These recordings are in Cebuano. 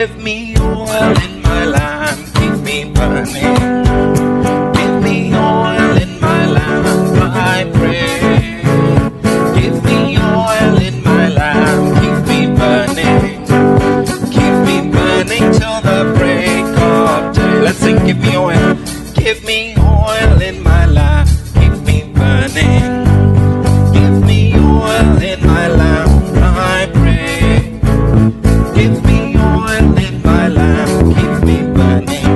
Give me oil in my lamp, keep me burning. Give me oil in my lamp, I pray. Give me oil in my lamp, keep me burning. Keep me burning till the break of day. Let's sing, "Give me oil." Give me oil in my lamp, keep me burning. Give me oil in my lamp, I pray. Give me oil in my lamp, keep me burning.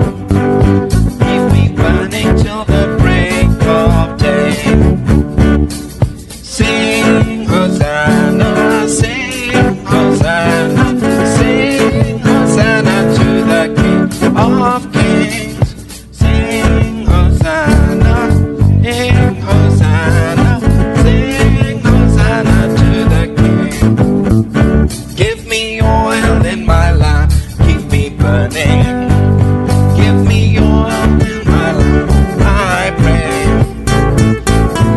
Keep me burning till the break of day. Sing Hosanna, sing Hosanna, sing Hosanna to the King of Kings. Sing Hosanna, sing Hosanna, sing Hosanna to the King. Give me oil in my lamp, keep me burning. Give me oil in my lamp, I pray.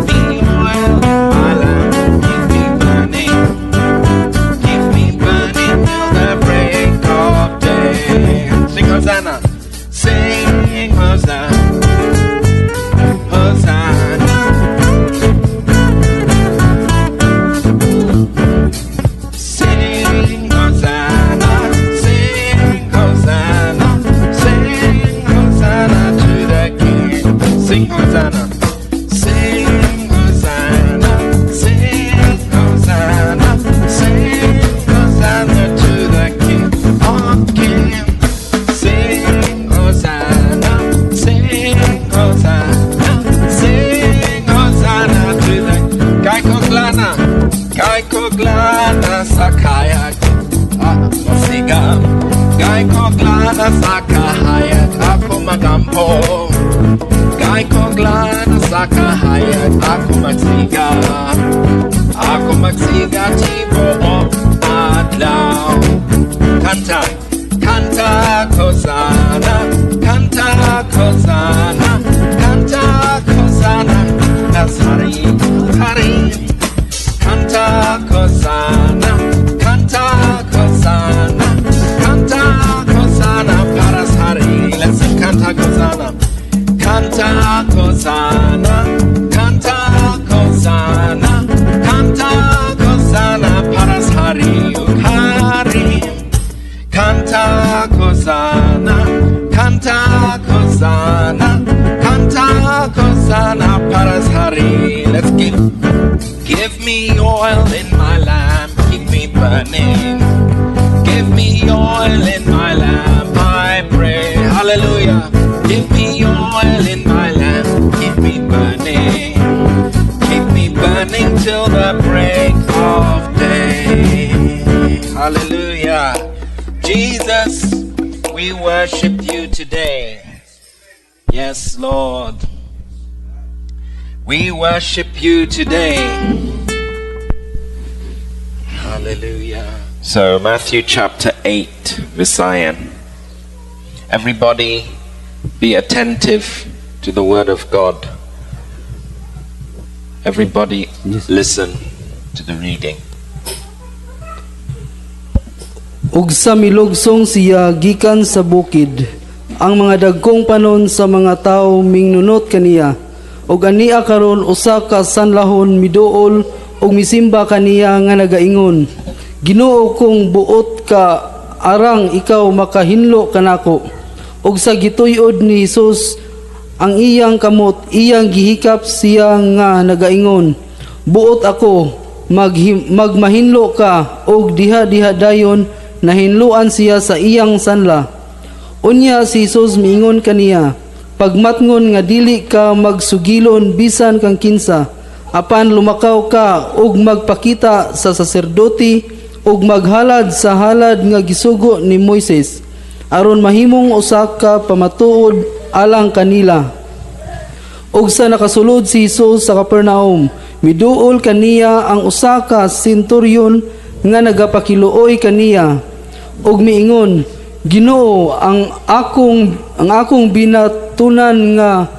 Give me oil in my lamp, keep me burning. Keep me burning till the break of day. Sing Hosanna, sing Hosanna, Hosanna. Sing Hosanna, sing Hosanna, sing Hosanna to the King. Sing Hosanna, sing Hosanna, sing Hosanna, sing Hosanna to the King of Kings. Sing Hosanna, sing Hosanna, sing Hosanna to the Kay koglana, kay koglana sa kahayag mosiga. Kay koglana sa kahayag ako magampo. Kay koglana sa kahayag ako magsiga. Ako magsiga tibuok adlaw. Kanta, kanta Hosanna, kanta Hosanna, kanta Hosanna, das hari, hari. Kanta Hosanna, kanta Hosanna, kanta Hosanna, paras hari. Let's sing "Kanta Hosanna." Kanta Hosanna, kanta Hosanna, kanta Hosanna, paras hari ug hari. Kanta Hosanna, kanta Hosanna, kanta Hosanna, paras hari. Let's give. Give me oil in my lamp, keep me burning. Give me oil in my lamp, I pray. Hallelujah. Give me oil in my lamp, keep me burning. Keep me burning till the break of day. Hallelujah. Jesus, we worship you today. Yes, Lord. We worship you today. Hallelujah. So, Matthew chapter 8, Visayan. Everybody be attentive to the word of God. Everybody listen to the reading. Ug sa milugsong siya gikan sa bukid, ang mga dagkong panon sa mga tawo mingnunot kaniya. Ug ania karon usa ka sanlahon miduol ug misimba kaniya nga nagaingon, "Ginoo, kung buot ka, arang ikaw makahinlo kanako." Ug sa gituy-od ni Hesus ang iyang kamot, iyang gihikap siya nga nagaingon, "Buot ako, magmahinlo ka." Ug diha-diha dayon nahinloan siya sa iyang sanla. Unya si Jesus miingon kaniya, "Pagmatngon nga dili ka magsugilon bisan kang kinsa, apan lumakaw ka ug magpakita sa saserdote ug maghalad sa halad nga gisugo ni Moises aron mahimong usa ka pamatuod alang kanila." Ug sa nakasulod si Jesus sa Capernaum, miduol kaniya ang usa ka senturyon nga nagapakiluoy kaniya ug miingon, "Ginoo, ang akong binatunan nga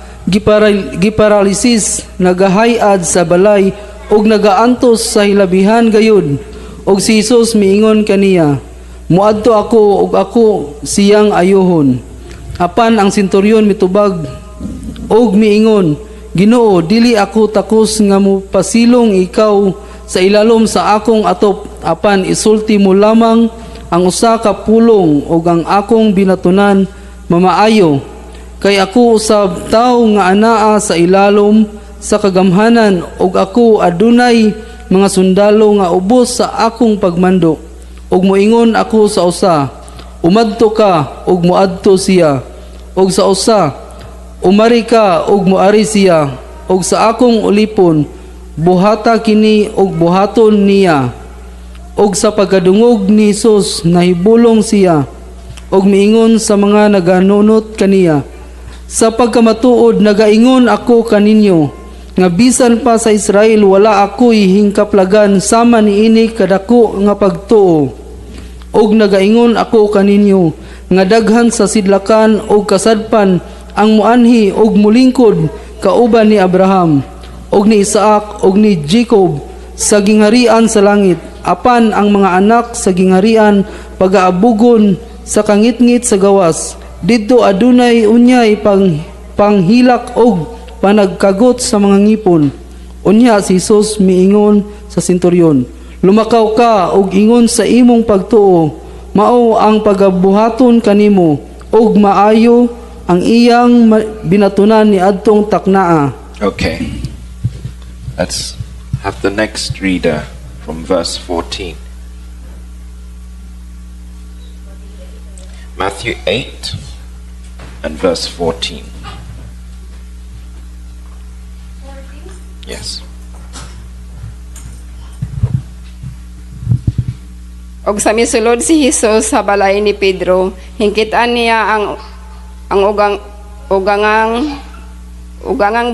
giparalisis nagahayad sa balay ug nagaantos sa hilabihan gayud." Ug si Jesus miingon kaniya, Muadto ako ug ako siyang ayuhon." Apan ang senturyon mitubag og miingon, "Ginoo, dili ako takos nga mopasilong ikaw sa ilalom sa akong atop, apan isulti mo lamang ang usa ka pulong ug ang akong binatunan mamaayo. Kay ako usab tawo nga anaa sa ilalom sa kagamhanan ug ako adunay mga sundalo nga ubos sa akong pagmando. Ug moingon ako sa usa, 'Umadto ka,' ug moadto siya, ug sa usa, 'Umari ka,' ug moari siya, ug sa akong ulipon, 'Buhata kini,' ug buhaton niya." Ug sa pagkadungog ni Jesus, nahibulong siya ug miingon sa mga naganunot kaniya, "Sa pagkamatuod nagaingon ako kaninyo nga bisan pa sa Israel wala ako'y hingkaplagan sama niini kadako nga pagtuo. Ug nagaingon ako kaninyo nga daghan sa sidlakan ug kasadpan ang muanhi ug mulingkod kauban ni Abraham ug ni Isaac ug ni Jacob sa gingharian sa langit, apan ang mga anak sa gingharian pagaabugon sa kangitngit sa gawas. Didto adunay unyay panghilak og panagkagot sa mga ngipon." Unya si Jesus miingon sa senturyon, "Lumakaw ka ug ingon sa imong pagtuo mao ang pagabuhaton kanimo." Ug maayo ang iyang binatunan ni adtong taknaa. Okay. Let's have the next reader from verse 14. Matthew 8 and verse 14. Yes. Og sa misulod si Hesus sa balay ni Pedro, hingkitan niya ang ugangang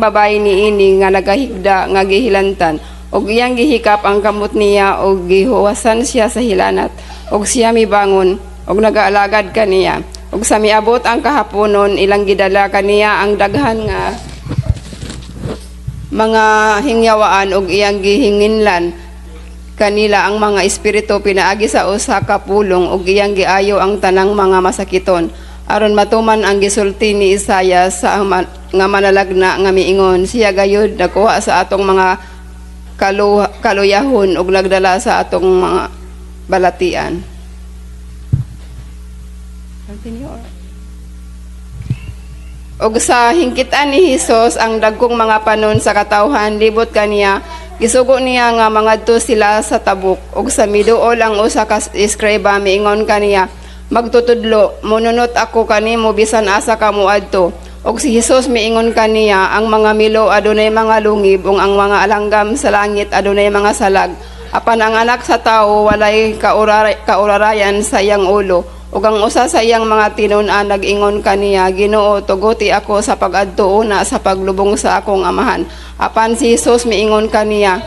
babayi niini nga nagahigda nga gihilantan, ug iyang gihikap ang kamot niya ug gihuwasan siya sa hilanat, ug siya mibangon ug nagaalagad kaniya. Ug sa miabot ang kahaponon, ilang gidala kaniya ang daghan nga mga hingyawaan, ug iyang gihinginlan kanila ang mga espiritu pinaagi sa usa ka pulong, ug iyang giayo ang tanang mga masakiton, aron matuman ang gisulti ni Isaias sa nga manalagna nga miingon, "Siya gayud nakuha sa atong mga kaluyahon ug nagdala sa atong mga balatian." Continue. Ug sa hingkitan ni Hesus ang dagkong mga panon sa katawhan libot kaniya, gisugo niya nga mangadto sila sa tabok. Ug sa miduol ang usa ka eskriba, miingon kaniya, "Magtutudlo, monunot ako kanimo bisan asa ka moadto." Ug si Hesus miingon kaniya, "Ang mga milo adunay mga lungib ug ang mga alanggam sa langit adunay mga salag. Apan ang Anak sa Tawo walay kaurarayan sa iyang ulo." Ug ang usa sa iyang mga tinun-an nag-ingon kaniya, "Ginoo, tuguti ako sa pag-adto una sa paglubong sa akong amahan." Apan si Hesus miingon kaniya,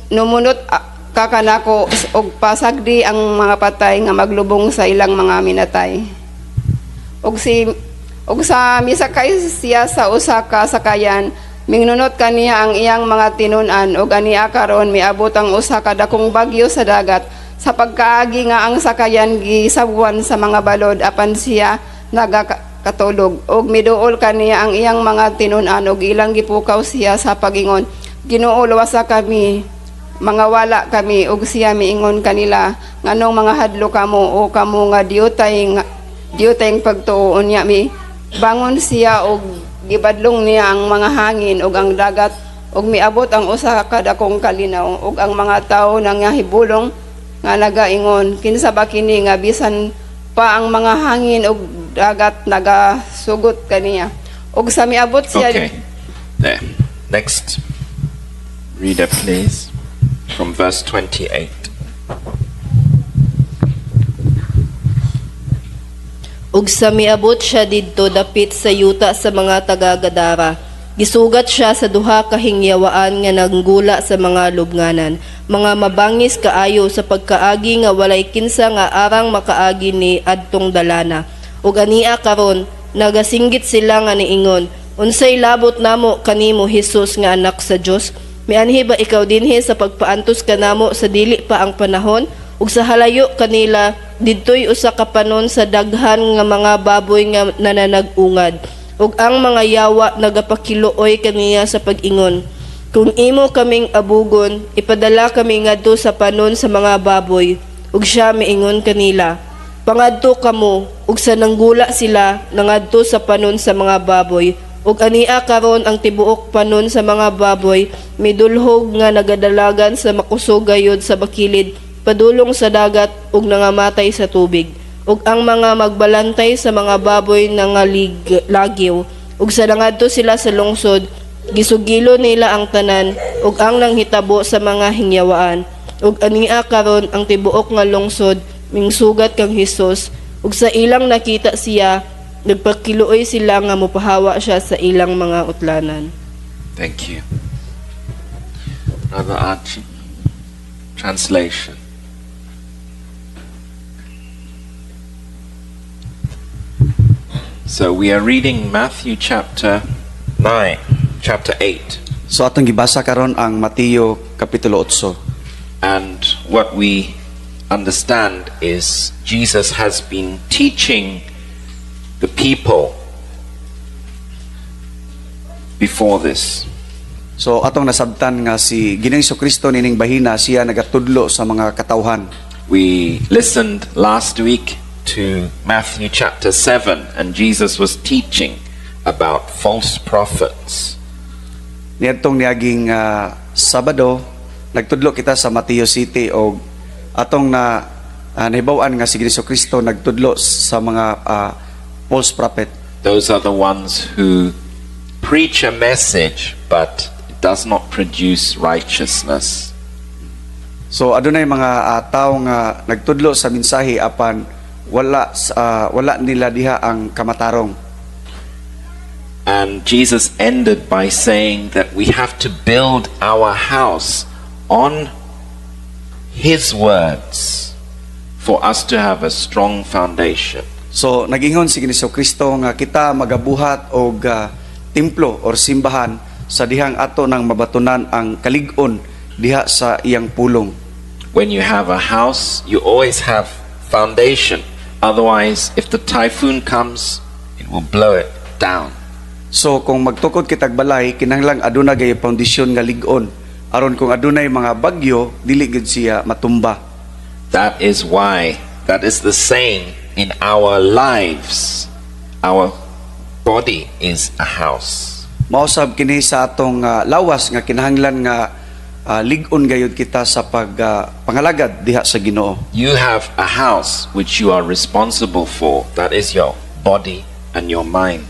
"Numunot ka kanako ug pasagdi ang mga patay nga maglubong sa ilang mga minatay." Ug sa misakay siya sa usa ka sakayan, mingnunot kaniya ang iyang mga tinun-an. Ug ania karon miabot ang usa ka dakong bagyo sa dagat sa pagkaagi nga ang sakayan gisabwan sa mga balod, apan siya nagakatulog. Ug miduol kaniya ang iyang mga tinun-an ug ilang gipukaw siya sa pagingon, "Ginoo, luwasa kami, mga wala kami." Ug siya miingon kanila, "Nganong mga hadlo kamo, o kamo nga diutay pagtuo?" Unya mi bangon siya og gibadlong niya ang mga hangin ug ang dagat, ug miabot ang usa ka dakong kalinaw. Ug ang mga tawo nangahibulong nga nagaingon, "Kinsa ba kini nga bisan pa ang mga hangin ug dagat nagasugot kaniya?" Ug sa miabot siya Okay. There. Next reader, please. From verse 28. Ug sa miabot siya didto dapit sa yuta sa mga taga-Gadara, gisugat siya sa duha ka hingyawaan nga nanggula sa mga lubnganan, mga mabangis kaayo sa pagkaagi nga walay kinsa nga arang makaagi ni adtong dalana. Ug ania karon nagasinggit sila nga niingon, "Unsay labot namo kanimo, Hesus nga anak sa Dios? Mianhi ba ikaw dinhi sa pagpaantos kanamo sa dili pa ang panahon?" Ug sa halayo kanila didtoy usa ka panon sa daghan nga mga baboy nga nananag-ungad. Ug ang mga yawa nagapakiluoy kaniya sa pag-ingon, "Kung imo kaming abugon, ipadala kami ngadto sa panon sa mga baboy." Ug siya miingon kanila, "Pangadto kamo." Ug sa nanggula sila, nangadto sa panon sa mga baboy. Ug ania karon ang tibuok panon sa mga baboy midulhog nga nagadalagan sa makusog gayod sa bakilid padulong sa dagat ug nangamatay sa tubig. Ug ang mga magbalantay sa mga baboy nangalagyo. Ug sa nangadto sila sa lungsod, gisugilo nila ang tanan ug ang nanghitabo sa mga hingyawaan. Ug ania karon ang tibuok nga lungsod mingsugat kang Hesus, ug sa ilang nakita siya, nagpakiluoy sila nga mopahawa siya sa ilang mga utlanan. Thank you. Brother Archie. Translation. So we are reading Matthew chapter 9, chapter 8. So atong gibasa karon ang Mateo kapitulo 8. And what we understand is Jesus has been teaching the people before this. So atong nasabtan nga si Ginoong Kristo nining bahina siya nagatudlo sa mga katawhan. We listened last week to Matthew chapter 7, and Jesus was teaching about false prophets. Niadtong niaging Sabado, nagtudlo kita sa Mateo City og atong na nahibaw-an nga si Ginoong Kristo nagtudlo sa mga false prophet. Those are the ones who preach a message but it does not produce righteousness. So adunay mga tawo nga nagtudlo sa mensahe apan wala nila diha ang kamatarong. And Jesus ended by saying that we have to build our house on His words for us to have a strong foundation. So nagingon si Ginoong Kristo nga kita magabuhat og templo or simbahan sa dihang ato nang mabatunan ang kalig-on diha sa iyang pulong. When you have a house, you always have foundation. Otherwise, if the typhoon comes, it will blow it down. So kung magtukod kitag balay, kinahanglan aduna gay foundation nga lig-on aron kung adunay mga bagyo, dili gid siya matumba. That is why that is the same in our lives. Our body is a house. Mao sab kini sa atong lawas nga kinahanglan nga lig-on gayud kita sa pag pangalagad diha sa Ginoo. You have a house which you are responsible for. That is your body and your mind.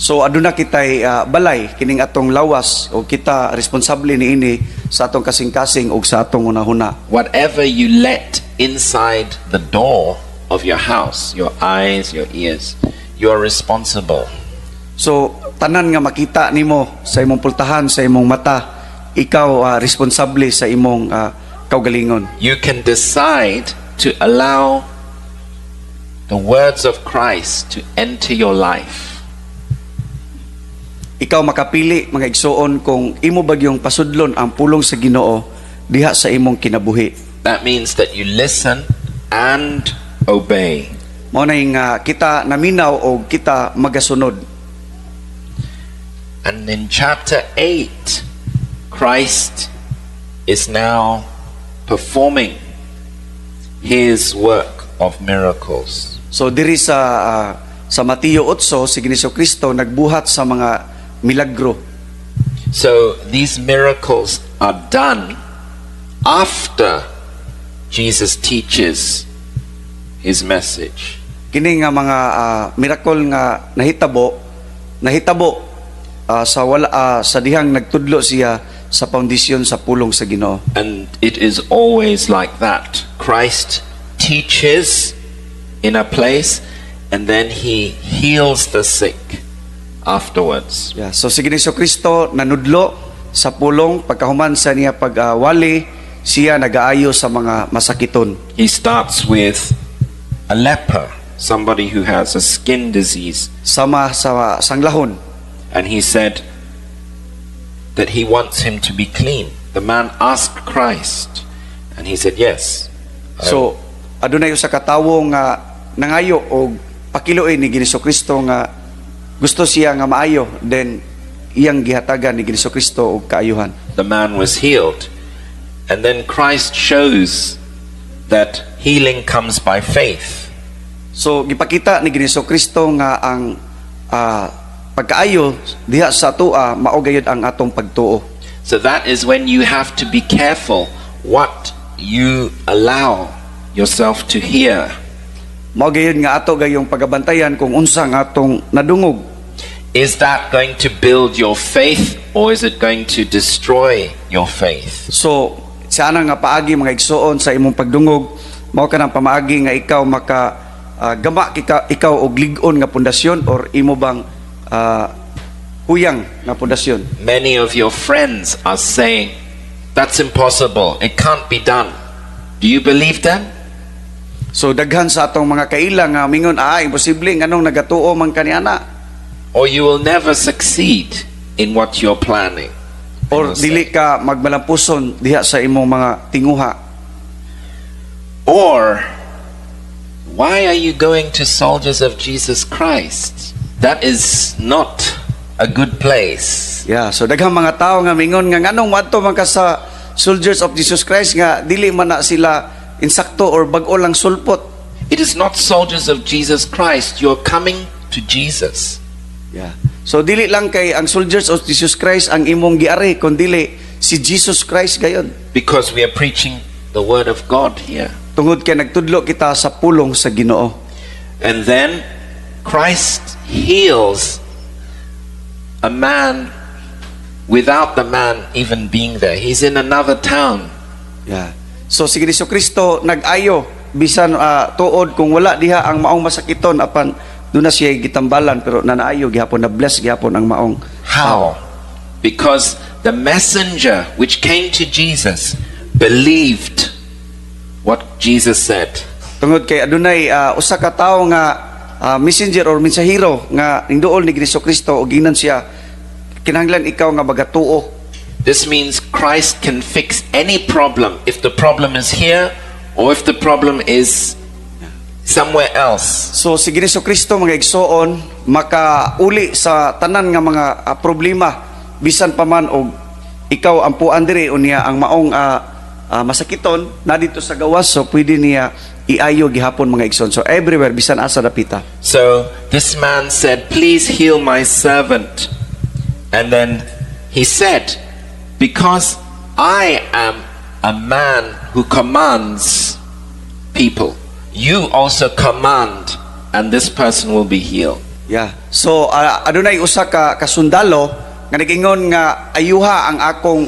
So aduna kitay balay kining atong lawas o kita responsable niini sa atong kasing-kasing ug sa atong hunahuna. Whatever you let inside the door of your house, your eyes, your ears, you are responsible. So tanan nga makita nimo sa imong pultahan, sa imong mata, ikaw responsable sa imong kaugalingon. You can decide to allow the words of Christ to enter your life. Ikaw makapili, mga igsuon, kung imo bagyong pasudlon ang pulong sa Ginoo diha sa imong kinabuhi. That means that you listen and obey. Mao na nga kita naminaw o kita magasunod. And in chapter 8, Christ is now performing his work of miracles. So diri sa Mateo 8, si Ginoong Kristo nagbuhat sa mga milagro. So these miracles are done after Jesus teaches his message. Kini nga mga miracle nga nahitabo nahitabo sa wala sa dihang nagtudlo siya sa foundation sa pulong sa Ginoo. And it is always like that. Christ teaches in a place and then he heals the sick afterwards. Yeah, so si Ginoong Kristo nanudlo sa pulong, pagkahuman sa niya pagwali, siya nagaayo sa mga masakiton. He starts with a leper, somebody who has a skin disease, Sama sa sanglahon. And he said that he wants him to be clean. The man asked Christ, and he said, "Yes, So adunay usa ka tawo nga nangayo og pakiluoy ni Ginoong Kristo nga gusto siya nga maayo, then iyang gihatagan ni Ginoong Kristo og kaayuhan. The man was healed. And then Christ shows that healing comes by faith. So gipakita ni Ginoong Kristo nga ang pagkaayo diha sa atoa mao gayud ang atong pagtuo. So that is when you have to be careful what you allow yourself to hear. Mao gayud nga ato gayong pagabantayan kung unsa ang atong nadungog. Is that going to build your faith or is it going to destroy your faith? So sa ana nga paagi, mga igsuon, sa imong pagdungog, mao kanang pamaagi nga ikaw maka gama ikaw og lig-on nga pundasyon or imo bang huyang nga pundasyon. Many of your friends are saying, "That's impossible, it can't be done." Do you believe them? So daghan sa atong mga kaila nga mingon, "Ah, imposible, nganong nagatuo man kaniana?" Or you will never succeed in what you're planning. Or They will say. dili ka magmalampuson diha sa imong mga tinguha. Or, "Why are you going to Soldiers of Jesus Christ? That is not a good place." Yeah, so daghang mga tao nga mingon nga nganong moadto man ka sa Soldiers of Jesus Christ nga dili man na sila insakto or bag-o lang sulpot. It is not Soldiers of Jesus Christ. You're coming to Jesus. Yeah. So dili lang kay ang Soldiers of Jesus Christ ang imong giari kun dili si Jesus Christ gayon. Because we are preaching the word of God here. Tungod kay nagtudlo kita sa pulong sa Ginoo. And then Christ heals a man without the man even being there. He's in another town. Yeah. So si Kristo Kristo nag-ayo bisan tuod kung wala diha ang maong masakiton, apan duna siya gitambalan pero nanaayo gihapon, na bless gihapon ang maong. How? Because the messenger which came to Jesus believed what Jesus said. Tungod kay adunay usa ka tawo nga messenger or mensahero nga ningduol ni Kristo Kristo ug giingnan siya, kinahanglan ikaw nga magatuo. This means Christ can fix any problem, if the problem is here or if the problem is somewhere else. So si Kristo Kristo, mga igsoon, makauli sa tanan nga mga problema bisan pa man og ikaw ang puan diri unya ang maong masakiton na dito sa gawas, so pwede niya iayo gihapon, mga igsoon. So everywhere, bisan asa dapita. So this man said, "Please heal my servant." And then he said, "Because I am a man who commands people, you also command, and this person will be healed." Yeah. So adunay usa ka kasundalo nga nagingon nga ayuha ang akong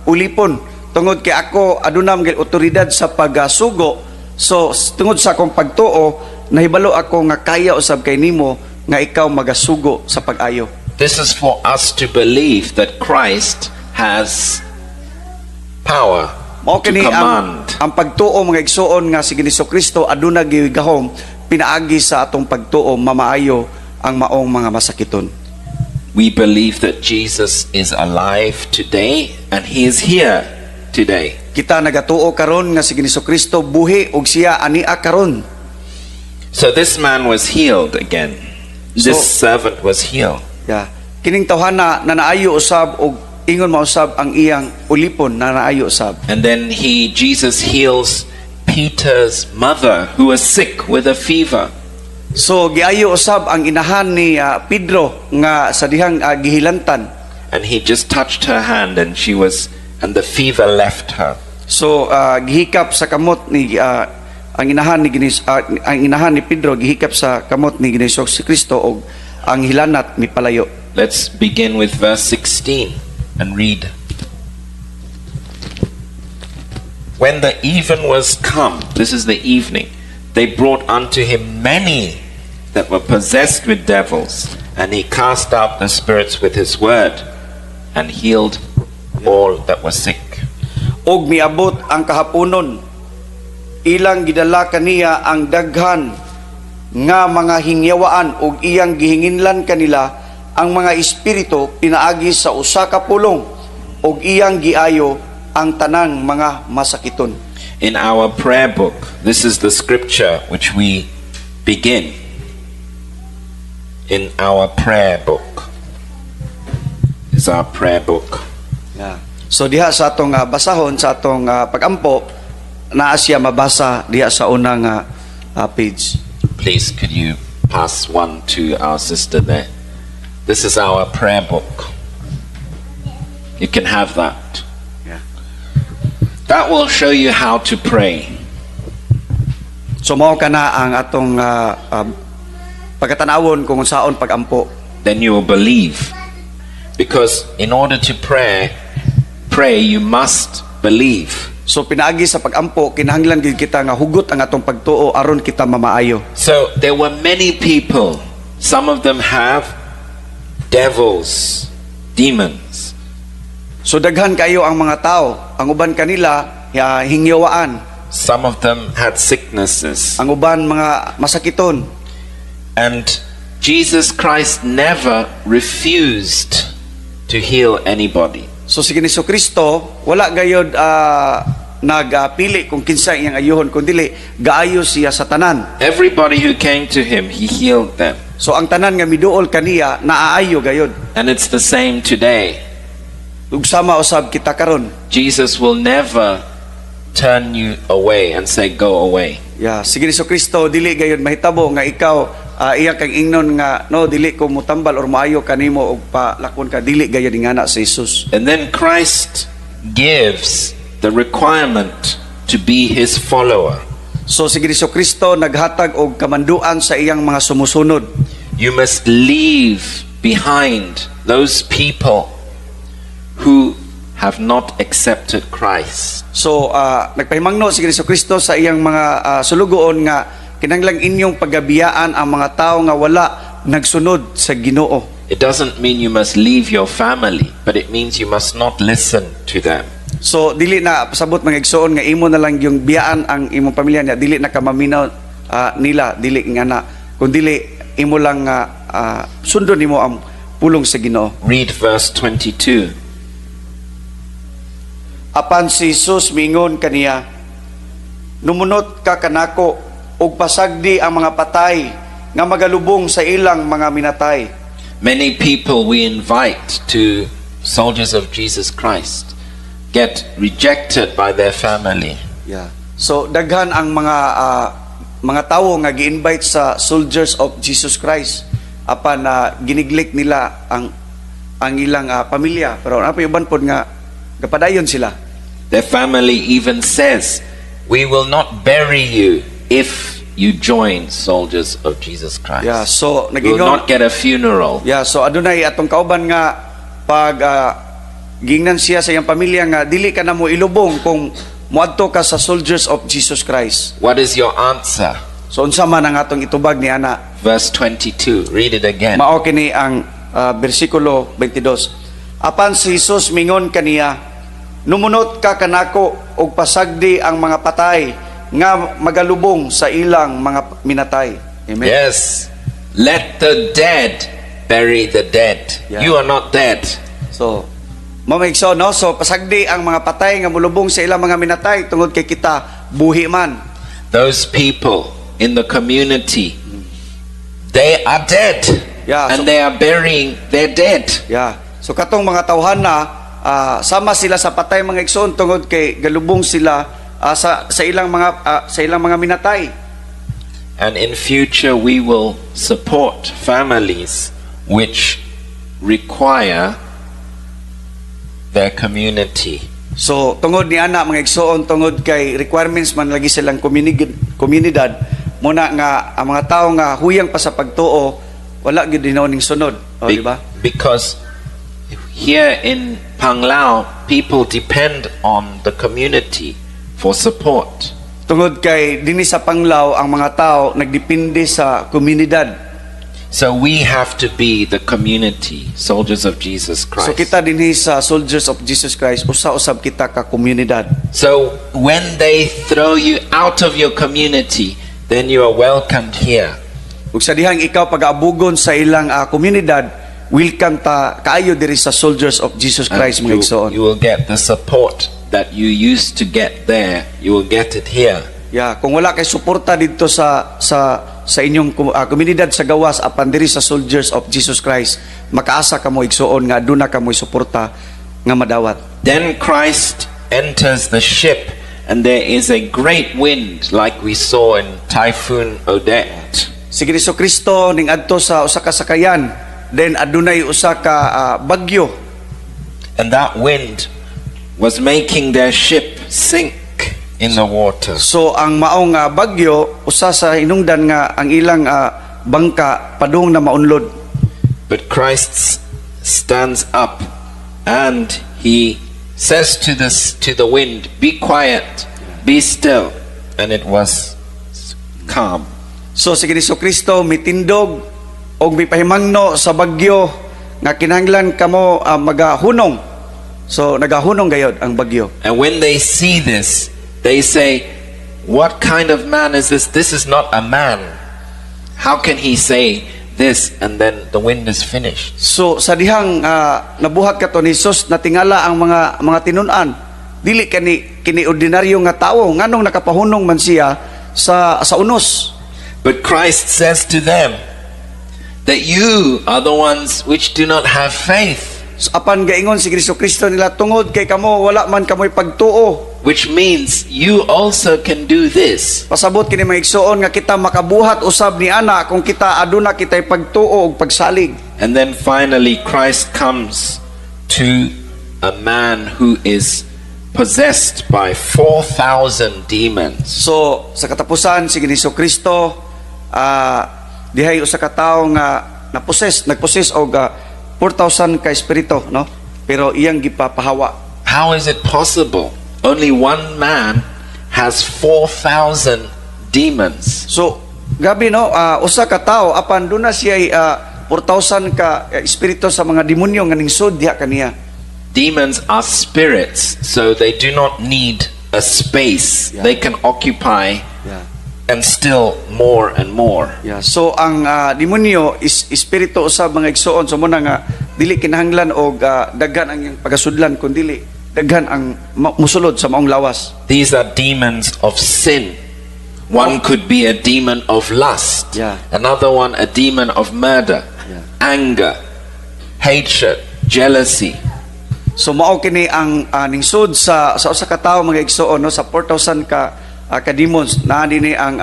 ulipon tungod kay ako aduna man gyud otoridad sa pagsugo. So tungod sa akong pagtuo, nahibalo ako nga kaya usab kay nimo nga ikaw magasugo sa pag-ayo. This is for us to believe that Christ has power Mao to kini ang, command. Ang pagtuo, mga igsuon, nga si Ginoong Kristo aduna gyud gahom, pinaagi sa atong pagtuo mamaayo ang maong mga masakiton. We believe that Jesus is alive today and he is here today. Kita nagatuo karon nga si Ginoong Kristo buhi ug siya ania karon. So this man was healed again. This servant was healed. Yeah. Kining tawhana na naayo usab og ingon mausab ang iyang ulipon na naayo usab. And then Jesus heals Peter's mother, who was sick with a fever. So giayo usab ang inahan ni Pedro nga sa dihang gihilantan. And he just touched her hand and the fever left her. So gihikap sa kamot ni ang inahan ni Ginis, ang inahan ni Pedro gihikap sa kamot ni Ginoong si Kristo og ang hilanat mipalayo. Let's begin with verse 16 and read. When the even was come, this is the evening, they brought unto him many that were possessed with devils, and he cast out the spirits with his word and healed all that were sick. Og miabot ang kahaponon, ilang gidala kaniya ang daghan nga mga hingyawaan ug iyang gihinginlan kanila ang mga espiritu pinaagi sa usa ka pulong ug iyang giayo ang tanang mga masakiton. In our prayer book, this is the scripture which we begin in our prayer book. Is our prayer book. Yeah. So diha sa atong basahon sa atong pagampo, naa siya mabasa diha sa unang page. Please, could you pass one to our sister there? This is our prayer book. You can have that. That will show you how to pray. So mao kana ang atong pagkatanawon kung unsaon pagampo. Then you will believe. Because in order to pray, you must believe. So pinaagi sa pagampo, kinahanglan gid kita nga hugot ang atong pagtuo aron kita mamaayo. So there were many people. Some of them have devils, demons. So daghan kayo ang mga tao, ang uban kanila hingyawaan, Some of them had sicknesses. Ang uban mga masakiton. And Jesus Christ never refused to heal anybody. So si Ginoong Kristo wala gayod nagpili kung kinsa iyang ayuhon, kun dili gaayo siya sa tanan. Everybody who came to him, he healed them. So ang tanan nga miduol kaniya naaayo gayod. And it's the same today. Ug sama usab kita karon. Jesus will never turn you away and say, "Go away." Yeah, si Ginoong Kristo dili gayod mahitabo nga ikaw iya kang ingnon nga, "No, dili ko mutambal or maayo kanimo og palakon ka." Dili gayod ingana si Jesus. And then Christ gives the requirement to be his follower. So si Ginoong Kristo naghatag og kamanduan sa iyang mga sumusunod. You must leave behind those people who have not accepted Christ. So nagpahimangno si Ginoong Kristo sa iyang mga sulugoon nga kinahanglan inyong pagabiyaan ang mga tao nga wala nagsunod sa Ginoo. It doesn't mean you must leave your family, but it means you must not listen to them. So dili na pasabot, mga igsoon, nga imo na lang yung biyaan ang imong pamilya niya, dili na ka maminaw nila, dili nga na kun dili imo lang nga sundon nimo ang pulong sa Ginoo. Read verse 22. Apan si Jesus mingon kaniya, "Numunot ka kanako ug pasagdi ang mga patay nga magalubong sa ilang mga minatay." Many people we invite to Soldiers of Jesus Christ get rejected by their family. Yeah. So daghan ang mga tawo nga gi-invite sa Soldiers of Jesus Christ apan na giniglik nila ang ilang pamilya, pero naa pay uban pod nga gapadayon sila. Their family even says, "We will not bury you if you join Soldiers of Jesus Christ." Yeah, so You will nag-ingon not get a funeral. Yeah, so adunay atong kauban nga pag gingnan siya sa iyang pamilya nga dili ka na mo ilubong kung moadto ka sa Soldiers of Jesus Christ. What is your answer? So unsa man ang atong itubag ni ana? Verse 22. Read it again. Mao kini ang bersikulo 22. Apan si Jesus mingon kaniya, "Numunot ka kanako ug pasagdi ang mga patay nga magalubong sa ilang mga minatay." Amen. Yes. Let the dead bury the dead. Yeah. You are not dead. So, mao, so no, so pasagdi ang mga patay nga mulubong sa ilang mga minatay tungod kay kita buhi man. Those people in the community, they are dead. And they are burying their dead. Yeah. So katong mga tawhana, sama sila sa patay, mga igsoon, tungod kay galubong sila sa ilang mga minatay. And in future, we will support families which require their community. So tungod ni ana, mga igsoon, tungod kay requirements man lagi silang komunidad muna nga ang mga tao nga huyang pa sa pagtuo wala gyud hinuon ning sunod. O, di ba? Because here in Panglao, people depend on the community for support. Tungod kay dinhi sa Panglao ang mga tao nagdepende sa komunidad. So we have to be the community, Soldiers of Jesus Christ. So kita dinhi sa Soldiers of Jesus Christ, usa-usab kita ka komunidad. So when they throw you out of your community, then you are welcomed here. Ug sa dihang ikaw pag-aabugon sa ilang komunidad, welcome ta kaayo diri sa Soldiers of Jesus And Christ, mga igsoon. you will get the support that you used to get there, you will get it here. Yeah, kung wala kay suporta didto sa inyong komunidad sa gawas, apan diri sa Soldiers of Jesus Christ makaasa kamo, igsuon, nga aduna kamoy suporta nga madawat. Then Christ enters the ship, and there is a great wind like we saw in Typhoon Odette. Si Kristo Kristo ning adto sa usa ka sakayan, then adunay usa ka bagyo. And that wind was making their ship sink in the water. So ang maong bagyo usa sa hinungdan nga ang ilang bangka padung na maunlod. But Christ stands up and he says to the wind, "Be quiet, be still." And it was calm. So si Kristo Kristo mitindog og mipahimangno sa bagyo nga kinahanglan kamo magahunong. So nagahunong gayod ang bagyo. And when they see this, they say, "What kind of man is this? This is not a man. How can he say this and then the wind is finished?" So sa dihang nabuhat kato ni Jesus, natingala ang mga tinun-an. Dili kani kini ordinaryo nga tawo, nganong nakapahunong man siya sa unos? But Christ says to them that you are the ones which do not have faith, So, apan gaingon si Kristo Kristo nila, tungod kay kamo wala man kamoy pagtuo. Which means you also can do this. Pasabot kini, mga igsuon, nga kita makabuhat usab ni ana kung kita aduna kitay pagtuo ug pagsalig. And then finally, Christ comes to a man who is possessed by 4,000 demons. So sa katapusan, si Kristo Kristo dihay usa ka tawo nga na-possess, nagpossess og 4,000 ka espiritu, no, pero iyang gipapahawa. How is it possible? Only one man has 4,000 demons. So gabi, no, usa ka tawo apan duna siya 4,000 ka espiritu sa mga demonyo nga ningsud diha kaniya. Demons are spirits, so they do not need a space. They can occupy and still more and more. Yeah. So ang demonyo is espiritu usab, mga igsuon. So muna nga dili kinahanglan og daghan ang iyang pagasudlan kun dili daghan ang musulod sa maong lawas. These are demons of sin. One could be a demon of lust. Another one, a demon of murder, anger, hatred, jealousy. So mao kini ang ningsud sa usa ka tawo, mga igsuon, no, sa 4,000 ka demons naa dinhi ang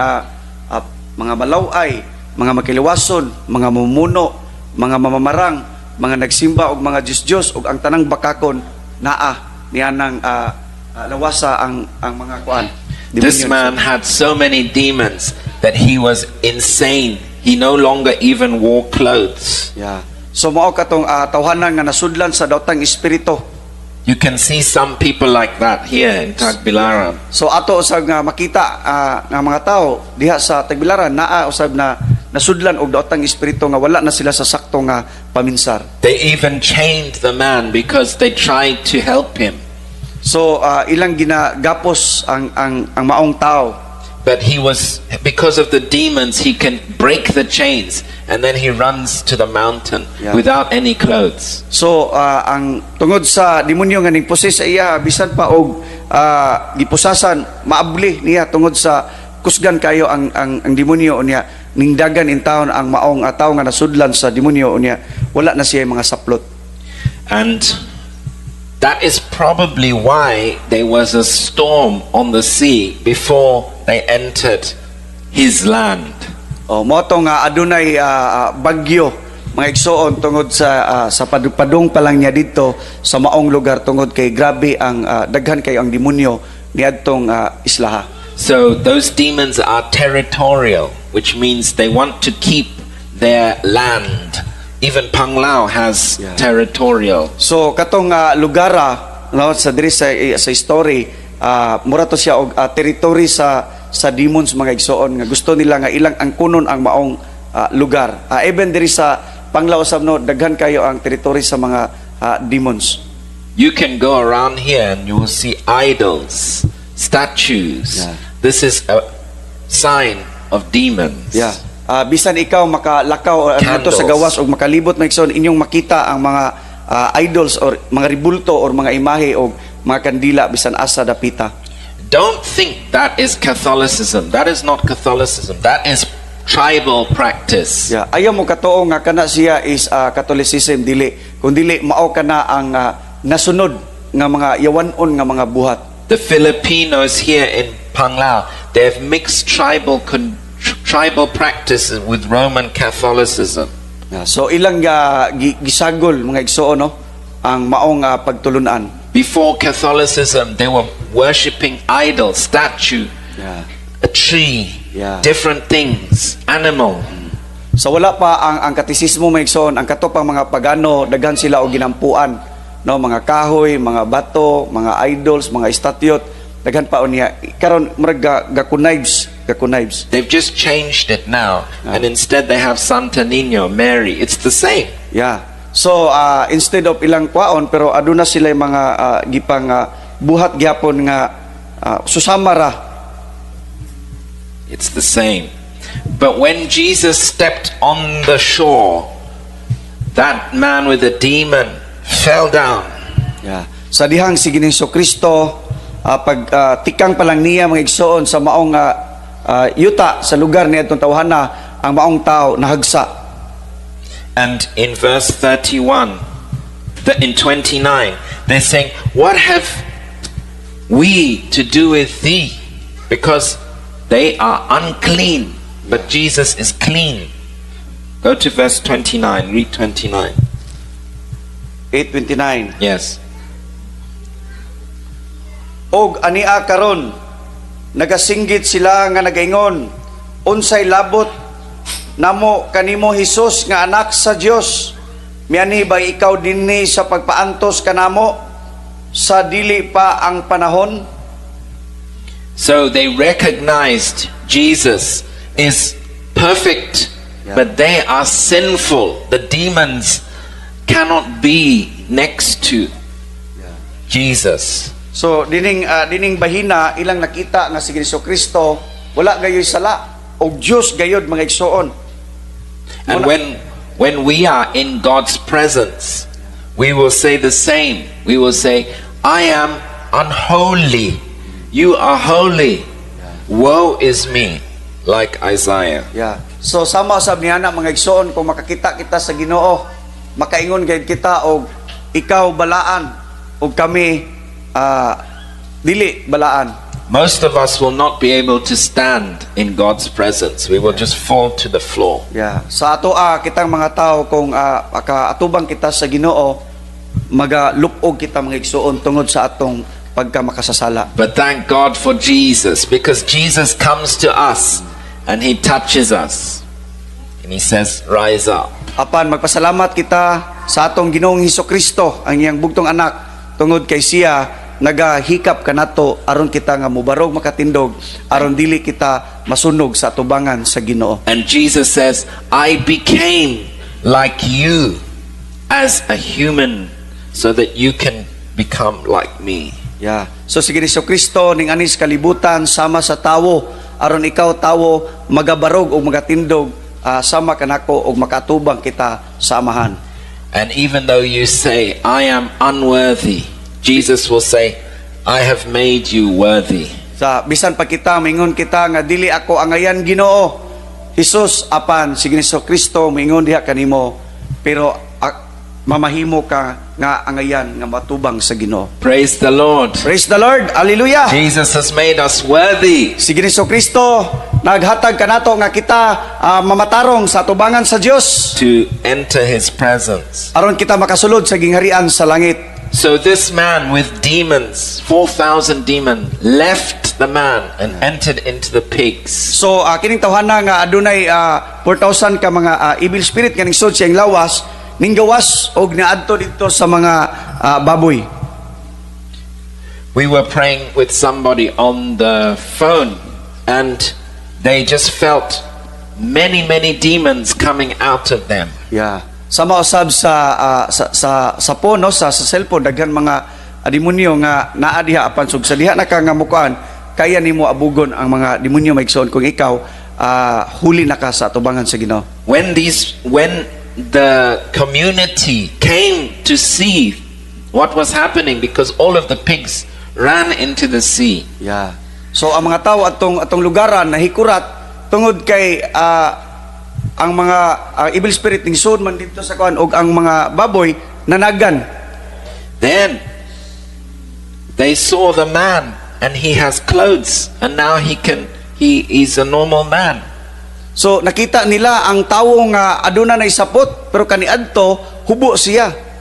mga malaway, mga makiliwason, mga mumuno, mga mamamarang, mga nagsimba og mga Diyos-Diyos ug ang tanang bakakon naa nianang lawasa ang mga kuan. This Demonyo. Man had so many demons that he was insane. He no longer even wore clothes. Yeah. So mao katong tawhanan nga nasudlan sa daotang espiritu. You can see some people like that here in Tagbilaran. So ato usab nga makita nga mga tao diha sa Tagbilaran naa usab na nasudlan og daotang espiritu nga wala na sila sa sakto nga paminsar. They even chained the man because they tried to help him. So ilang ginagapos ang maong tao. But he was, because of the demons, he can break the chains and then he runs to the mountain without any clothes. So ang tungod sa demonyo nga ning possess sa iya, bisan pa og gipusasan, maabli niya tungod sa kusgan kayo ang demonyo niya. Ningdagan in town ang maong tawo nga nasudlan sa demonyo niya, wala na siya mga saplot. And that is probably why there was a storm on the sea before they entered his land. O mao to nga adunay bagyo, mga igsuon, tungod sa padung pa lang niya dito sa maong lugar tungod kay grabe ang daghan kayo ang demonyo niadtong islaha. So those demons are territorial, which means they want to keep their land. Even Panglao has territorial. So katong lugara, no, sa diri sa story, mura to siya og territory sa demons, mga igsuon, nga gusto nila nga ilang angkunon ang maong lugar. Even diri sa Panglao usab, no, daghan kayo ang territory sa mga demons. You can go around here and you will see idols, statues. This is a sign of demons. Yeah. Bisan ikaw makalakaw dito sa Candles. Gawas o makalibot, mga igsoon, inyong makita ang mga idols or mga ribulto or mga imahe og mga kandila bisan asa dapita. Don't think that is Catholicism. That is not Catholicism. That is tribal practice. Yeah, ayaw mo katuo nga kana siya is Catholicism, dili kung dili mao kana ang nasunod nga mga yawanon nga mga buhat. The Filipinos here in Panglao, they have mixed tribal practices with Roman Catholicism. Yeah, so ilang gisagol, mga igsuon, no, ang maong pagtulunan. Before Catholicism, they were worshipping idols, statue, a tree, different things, animal. Sa wala pa ang katisismo, mga igsoon, ang kato pang mga pagano, daghan sila og ginampuan, no, mga kahoy, mga bato, mga idols, mga estatue, daghan pa unya. Karon murag ga ga connivance. They've just changed it now, and instead they have Santa Nino, Mary. It's the same. Yeah. So instead of ilang kwaon, pero aduna sila yung mga gipang buhat gyapon nga susama ra. It's the same. But when Jesus stepped on the shore, that man with the demon fell down. Yeah. Sa dihang si Ginoong Kristo pag tikang pa lang niya, mga igsoon, sa maong yuta sa lugar niya itong tawhana, ang maong tao nahagsa. And in verse 31, in 29, they're saying, "What have we to do with thee?" Because they are unclean, but Jesus is clean. Go to verse 29, read 29. 8:29. Yes. Og ania karon nagasinggit sila nga nagaingon, "Unsay labot namo kanimo, Hesus nga anak sa Dios? Mianhi ba ikaw dinhi sa pagpaantos kanamo sa dili pa ang panahon?" So they recognized Jesus is perfect, but they are sinful. The demons cannot be next to Jesus. So dining bahina ilang nakita nga si Jesu Kristo wala gayoy sala og Dios gayod, mga igsoon. And when we are in God's presence, we will say the same. We will say, "I am unholy. You are holy. Woe is me," like Isaiah. Yeah. So sama usab niya na, mga igsoon, kung makakita kita sa Ginoo, makaingon gayud kita og ikaw balaan og kami dili balaan. Most of us will not be able to stand in God's presence. We will just fall to the floor. Yeah. Sa ato kitang mga tao, kung makaatubang kita sa Ginoo, magalupog kita, mga igsoon, tungod sa atong pagkamakasasala. But thank God for Jesus, because Jesus comes to us and he touches us. And he says, "Rise up." Apan magpasalamat kita sa atong Ginoong Hesus Kristo, ang iyang bugtong anak, tungod kay siya nagahikap kanato aron kita nga mubarog, makatindog, aron dili kita masunog sa atubangan sa Ginoo. And Jesus says, "I became like you as a human so that you can become like me." Yeah. So si Hesus Kristo ning anis kalibutan sama sa tawo aron ikaw tawo magabarog o magatindog sama kanako og makatubang kita sa Amahan. And even though you say, "I am unworthy," Jesus will say, "I have made you worthy." Sa bisan pa kita mingon kita nga dili ako angayan, Ginoo Jesus, apan si Hesus Kristo mingon diha kanimo, pero mamahimo ka nga angayan nga matubang sa Ginoo. Praise the Lord. Praise the Lord. Hallelujah. Jesus has made us worthy. Si Hesus Kristo naghatag kanato nga kita mamatarong sa atubangan sa Dios to enter his presence. Aron kita makasulod sa gingharian sa langit. So this man with demons, 4,000 demons, left the man and entered into the pigs. So kining tawhana nga adunay 4,000 ka mga evil spirit nga ningsud siyang lawas, ninggawas og naadto didto sa mga baboy. We were praying with somebody on the phone and they just felt many, many demons coming out of them. Yeah. Sama usab sa phone, no, sa cellphone, daghan mga demonyo nga naa diha, apan sug sa diha na ka nga mukuan, kaya nimo abugon ang mga demonyo, maigsoon, kung ikaw huli na ka sa atubangan sa Ginoo. When the community came to see What was happening? Because all of the pigs ran into the sea. Yeah. So ang mga tao atong lugaran nahikurat tungod kay ang mga evil spirit ning sud man didto sa kuan og ang mga baboy nanagan. Then they saw the man and he has clothes and now he is a normal man. So nakita nila ang tawo nga aduna nay sapot, pero kaniadto hubo siya.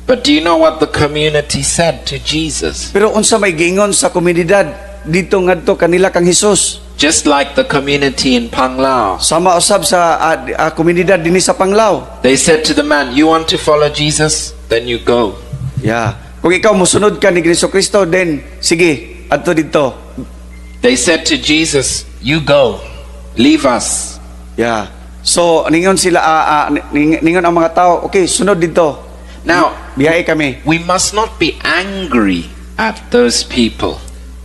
But do you know what the community said to Jesus? Pero unsa may giingon sa komunidad didto ngadto kanila kang Hesus? Just like the community in Panglao. Sama usab sa komunidad dinhi sa Panglao. They said to the man, "You want to follow Jesus? Then you go." Yeah. Kung ikaw mosunod ka ni Kristo, then sige, adto didto. They said to Jesus, "You go. Leave us." Yeah. So ningon sila ningon ang mga tao, "Okay, sunod didto." Now, Biyahe kami. We must not be angry at those people,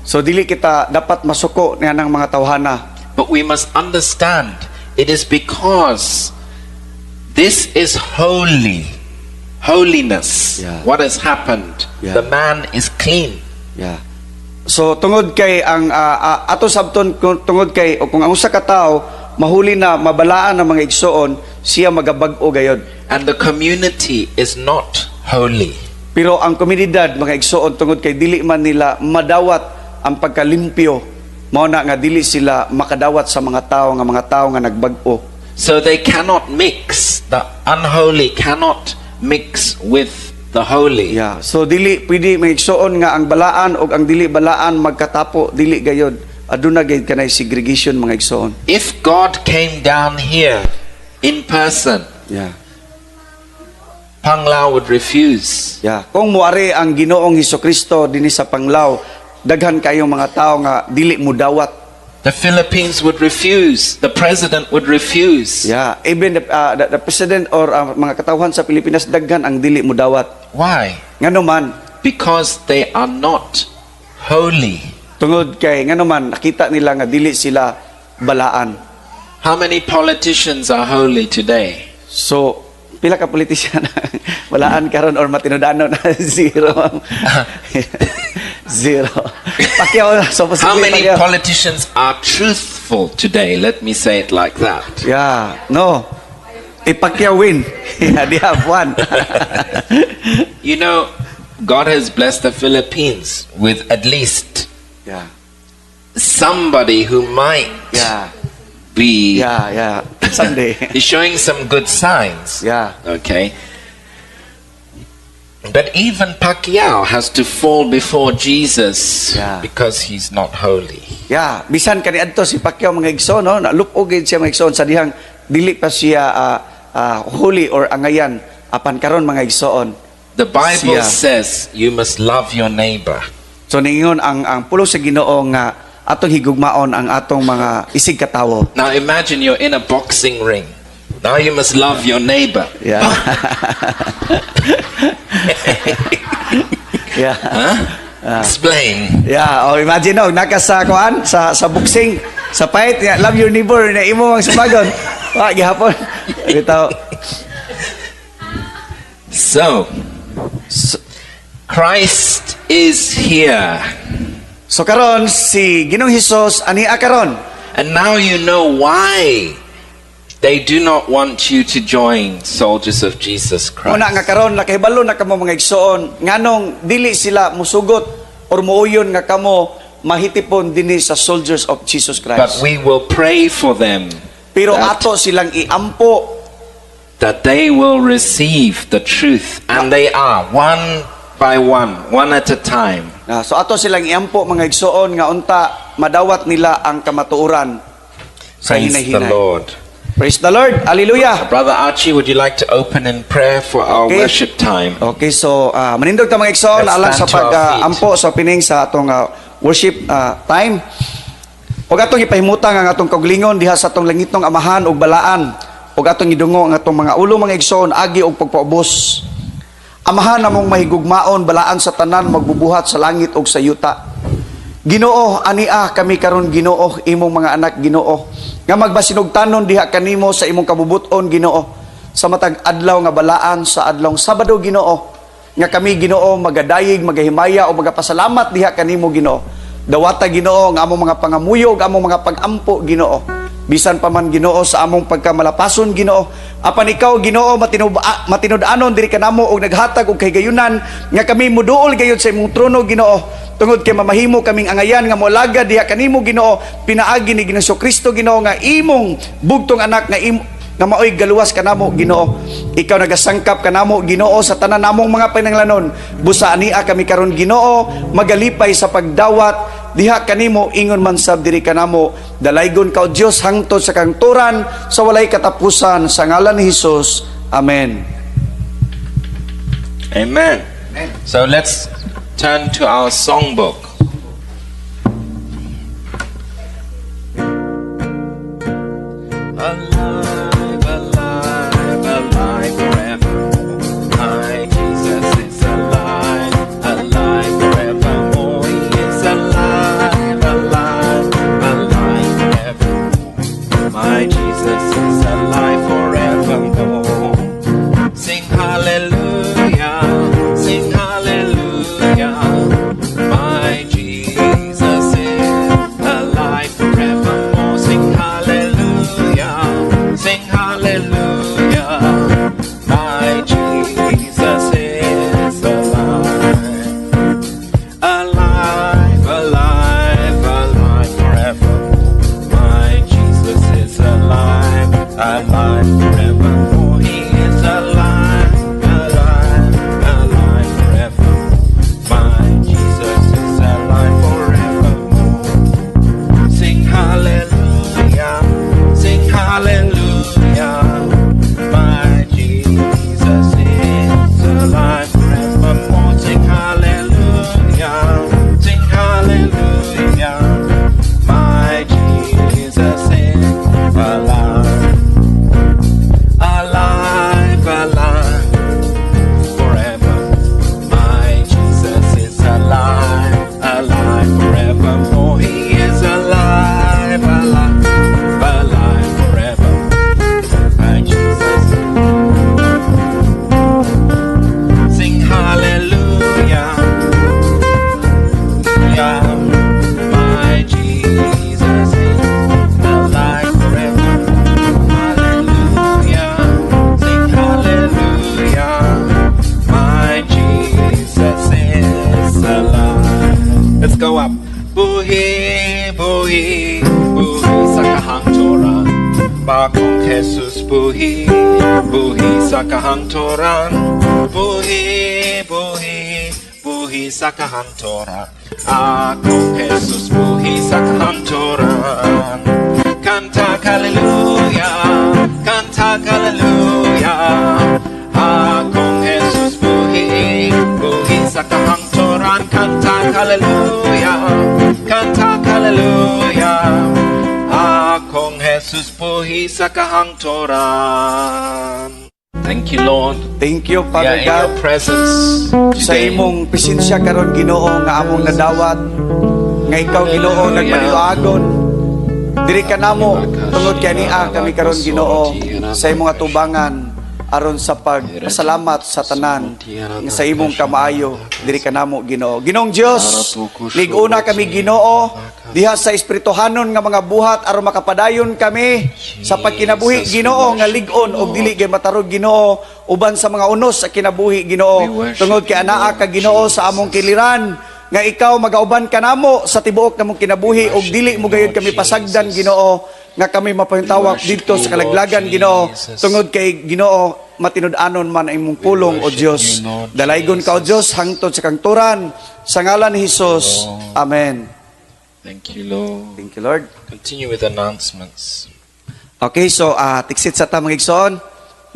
So dili kita dapat masuko niya ng mga tawhana. But we must understand it is because this is holy. Holiness. What has happened? The man is clean. Yeah. So tungod kay ang ato sabton tungod kay o kung ang usa ka tawo mahuli na mabalaan ng mga igsoon, siya magabag-o gayod. And the community is not holy. Pero ang komunidad, mga igsoon, tungod kay dili man nila madawat ang pagkalimpyo, mao na nga dili sila makadawat sa mga tao nga nagbag-o. So they cannot mix. The unholy cannot mix with the holy. Yeah. So dili pwede, mga igsoon, nga ang balaan o ang dili balaan magkatapo, dili gayod. Aduna gayud kanay segregation, mga igsoon. If God came down here in person, Panglao would refuse. Yeah. Kung muari ang Ginoong Hesukristo dinhi sa Panglao, daghan kayong mga tao nga dili mudawat. The Philippines would refuse. The president would refuse. Yeah, even the president or mga katawhan sa Pilipinas, daghan ang dili mudawat. Why? Ngano man? Because they are not holy. Tungod kay ngano man nakita nila nga dili sila balaan. How many politicians are holy today? So, pila ka politisyan balaan karon or matinud-anon? Zero. Zero. Pacquiao, so How many Pacquiao. Politicians are truthful today? Let me say it like that. Yeah, no. If Pacquiao win, yeah, they have one. God has blessed the Philippines with at least somebody who might be Someday. He's showing some good signs. Okay. But even Pacquiao has to fall before Jesus because he's not holy. Yeah, bisan kaniadto si Pacquiao, mga igsoon, no, nalupog gid siya, mga igsoon, sa dihang dili pa siya holy or angayan apan karon, mga igsoon. The Bible Siya. Says you must love your neighbor. So ningon ang pulong sa Ginoo nga atong higugmaon ang atong mga isig katawo. Now imagine you're in a boxing ring. Now you must love your neighbor. Huh? Explain. Yeah, oh, imagine no, naka sa kuan sa boxing, sa fight, yeah, "Love your neighbor" na imo ang subagon. Wa gihapon. Bitaw. So, Christ is here. So karon si Ginoong Hesus ania karon. And now you know why they do not want you to join Soldiers of Jesus Christ. Una nga karon nakahibalo na kamo, mga igsoon, nganong dili sila musugot or muuyon nga kamo mahitipon dinhi sa Soldiers of Jesus But Christ. We will pray for them Pero ato silang iampo that they will receive the truth. And they are, one by one, one at a time. Ah, so ato silang iampo, mga igsoon, nga unta madawat nila ang kamatuoran sa Praise the hinay-hinay. Lord. Praise the Lord. Hallelujah. Brother Archie, would you like to open in prayer for our worship time? Okay, so manindog ta, mga igsoon, Let's alang sa stand to our pag feet. ampo sa opening sa atong worship time. Ug atong ipahimutang ang atong kaugalingon diha sa atong langitnong Amahan ug balaan ug atong idungo ang atong mga ulo, mga igsoon, agi og pagpaubos. Amahan namong mahigugmaon, balaan sa tanan magbubuhat sa langit ug sa yuta. Ginoo, ania kami karon, Ginoo, imong mga anak, Ginoo, nga magbasinugtanon diha kanimo sa imong kabubuton, Ginoo, sa matag adlaw nga balaan sa adlawng Sabado, Ginoo. Nga kami, Ginoo, magadayig, magahimaya o magapasalamat diha kanimo, Ginoo. Dawata, Ginoo, nga among mga pangamuyo ug among mga pagampo, Ginoo. Bisan pa man, Ginoo, sa among pagkamalapason, Ginoo, apan ikaw, Ginoo, matinud-anon diri kanamo og naghatag og kahigayunan nga kami muduol gayud sa imong trono, Ginoo, tungod kay mamahimo kaming angayan nga moalagad diha kanimo, Ginoo, pinaagi ni Ginoong Kristo, Ginoo, nga imong bugtong anak nga maoy galuwas kanamo, Ginoo. Ikaw nagasangkap kanamo, Ginoo, sa tanan namong mga pananglanon. Busa ania kami karon, Ginoo, magalipay sa pagdawat diha kanimo ingon man sab diri kanamo. Dalaygon ka, o Dios, hangtod sa kahangturan sa walay katapusan, sa ngalan ni Hesus. Amen. Amen. So let's turn to our songbook. Alive, alive, alive forevermore. My Jesus is alive, alive forevermore. He is alive, alive, alive forevermore. My Jesus is alive forevermore. Sing hallelujah, sing hallelujah. My Jesus is alive forevermore. Sing hallelujah, sing hallelujah. My Jesus is alive. Alive, alive, alive forevermore. My Jesus is alive, alive forevermore. He is alive, alive, alive forevermore. My Jesus is alive forevermore. Sing hallelujah, sing hallelujah. My Jesus is alive forevermore. Sing hallelujah, sing hallelujah. My Jesus is alive, alive, alive forever. My Jesus is alive, alive forevermore. He is alive, alive, alive forever. My Jesus. Sing hallelujah. Yeah. My Jesus is alive forever. Hallelujah. Sing hallelujah. My Jesus is alive. Let's go up. Buhi, buhi, buhi sa kahangturan. Akong Jesus buhi, buhi sa kahangturan. Buhi, buhi, buhi sa kahangturan. Akong Jesus buhi sa kahangturan. Kanta hallelujah, kanta hallelujah. Akong Jesus buhi, buhi sa kahangturan. Kanta hallelujah, kanta hallelujah. Akong Jesus buhi sa kahangturan. Thank you, Lord. Thank you, We are Father in God, your presence sa today. Imong presensya karon, Ginoo, nga among nadawat nga ikaw, Ginoo, Hallelujah. Nagmaliwagon diri kanamo tungod kay ania kami karon, Ginoo, sa imong atubangan aron sa pagpasalamat sa tanan nga sa imong kamaayo diri kanamo, Ginoo. Ginoong Dios, lig-una kami, Ginoo, diha sa espirituhanon nga mga buhat aron makapadayon kami sa pagkinabuhi, Ginoo, nga lig-on og dili gay matarog, Ginoo, uban sa mga unos sa kinabuhi, Ginoo, tungod kay anaa ka, Ginoo, sa among kiliran nga ikaw magauban kanamo sa tibuok namong kinabuhi ug dili mo gayud kami pasagdan, Ginoo, nga kami mapahintawak didto sa kalaglagan, Ginoo, tungod kay, Ginoo, matinud-anon man ang imong pulong, o Dios. Dalaygon ka, o Dios, hangtod sa kangturan, sa ngalan ni Hesus. Amen. Thank you, Lord. Thank you, Lord. Continue with announcements. Okay, so tiksit sa ta, mga igsoon.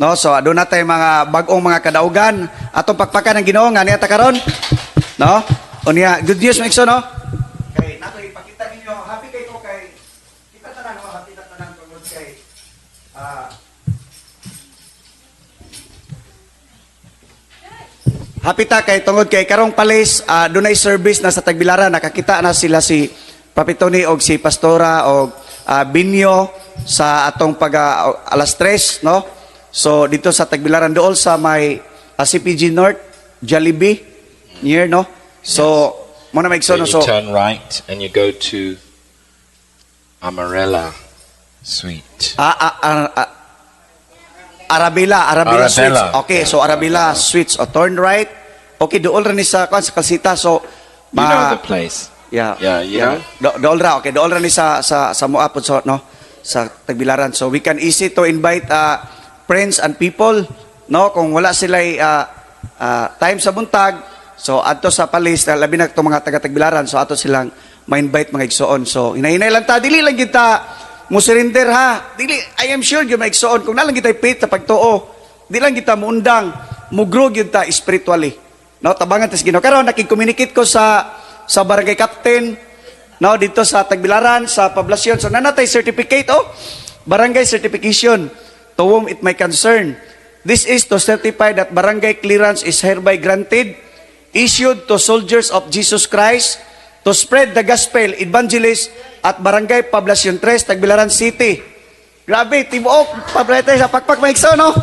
No, so aduna tay mga bag-ong mga kadaugan. Atong pakpakan ang Ginoo nga niya ta karon. No? Unya, good news, mga igsoon, no? Kay nato ipakita ninyo, happy kay ko kay kita tanan, no, happy ta tanan tungod kay happy ta kay tungod kay karong palis dunay service na sa Tagbilaran. Nakakita na sila si Papi Tony og si Pastora og Binyo sa atong pag alas 3, no? So dito sa Tagbilaran, dool sa may CPG North. Jollibee near, no? So mo na maigsoon, Then no? you So turn right and you go to Amarella Suite. Ah, Arabella, Arabella Arabella. Suites. Okay, so Arabella Suites. O turn right. Okay, dool ra ni sa kuan sa kalsita. So You know the place. Yeah. Yeah, you know? Dool ra, okay, dool ra ni sa mua pod so, no, sa Tagbilaran. So we can easy to invite friends and people, no, kung wala sila time sa buntag. So adto sa palis, labi na itong mga taga Tagbilaran, so ato silang ma-invite, mga igsoon. So hinay-hinay lang ta, dili lang kita mo surrender ha. Dili, I am sure gyud, mga igsoon, kung naa lang kita faith sa pagtuo, di lang kita muundang, mo grow gyud ta spiritually. No, tabangan tas Ginoo. Karon nakig-communicate ko sa barangay captain, no, dito sa Tagbilaran, sa poblasyon. So naa na tay certificate, oh. Barangay certification, to whom it may concern. This is to certify that barangay clearance is hereby granted, issued to soldiers of Jesus Christ to spread the gospel, evangelist at Barangay Poblacion 3, Tagbilaran City. Grabe, tibuok, pablete sa pakpak, maigsoon, no?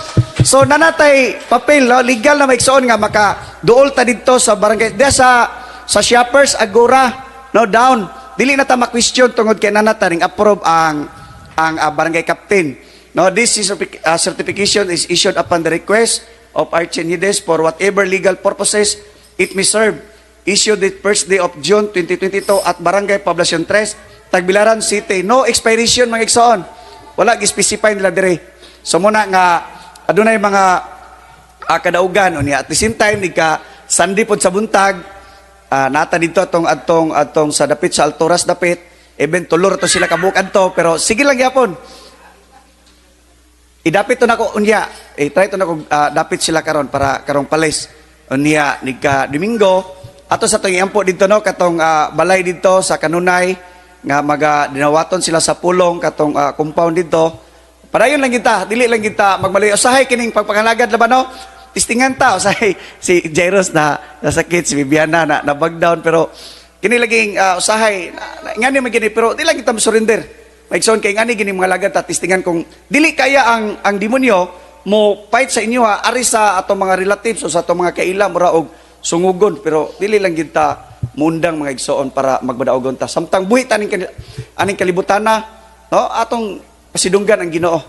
So, naa na tay papel, no? Legal na, maigsoon, nga maka duol ta dito sa barangay, diya sa Shoppers Agora, no, down. Dili na ta ma-question tungod kay naa na ta ring approve ang barangay captain. No, this is certification is issued upon the request of Archinides for whatever legal purposes it may serve. Issued the first day of June 2022 at Barangay Poblacion 3, Tagbilaran City. No expiration, mga igsoon. Wala gi-specify nila dire. So muna nga adunay mga kadaugan unya at the same time nigka Sunday pod sa buntag, nata dito atong atong atong sa dapit sa Alturas dapit even tulor to sila kabuok adto, pero sige lang gyapon. Idapit to nako unya, eh, try to nako dapit sila karon para karong palis unya nigka Domingo ato sa tong iampo dito, no, katong balay dito sa kanunay nga maga dinawaton sila sa pulong katong compound dito. Padayon lang kita, dili lang kita magmaliw. Usahay kining pagpangalagad laban, no, testingan ta usahay si Jairus na nasakit, si Bibiana na na down, pero kini laging usahay ngani man gini, pero di lang kita surrender. Maigsoon, kay ngani gini mga lagad ta testingan kung dili kaya ang demonyo mo fight sa inyo ha, ari sa atong mga relatives o sa atong mga kaila, mura og sungugon, pero dili lang gid ta mundang, mga igsoon, para magbadaogon ta samtang buhi ta aning kalibutan na, no, atong pasidunggan ang Ginoo.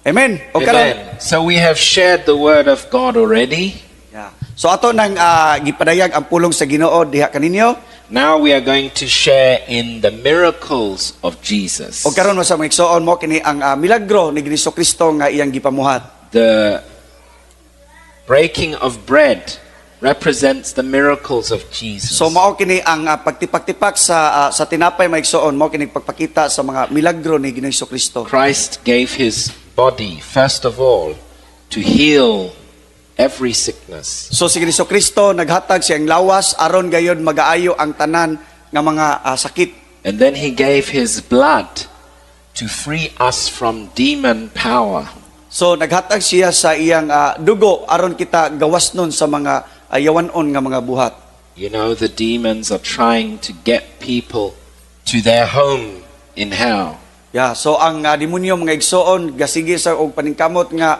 Amen. O karon Amen. So we have shared the word of God already. Yeah. So ato nang gipadayag ang pulong sa Ginoo diha kaninyo. Now we are going to share in the miracles of Jesus. O karon sa mga igsoon, mo kini ang milagro ni Ginoong Kristo nga iyang gipamuhat. The breaking of bread represents the miracles of Jesus. So mao kini ang pagtipak-tipak sa tinapay, mga igsoon, mao kini pagpakita sa mga milagro ni Ginoong Kristo. Christ gave his body, first of all, to heal every sickness. So si Ginoong Kristo naghatag siyang lawas aron gayon magaayo ang tanan nga mga sakit. And then he gave his blood to free us from demon power. So naghatag siya sa iyang dugo aron kita gawas nun sa mga yawanon nga mga buhat. The demons are trying to get people to their home in hell. Yeah, so ang demonyo, mga igsoon, gasige sa og paningkamot nga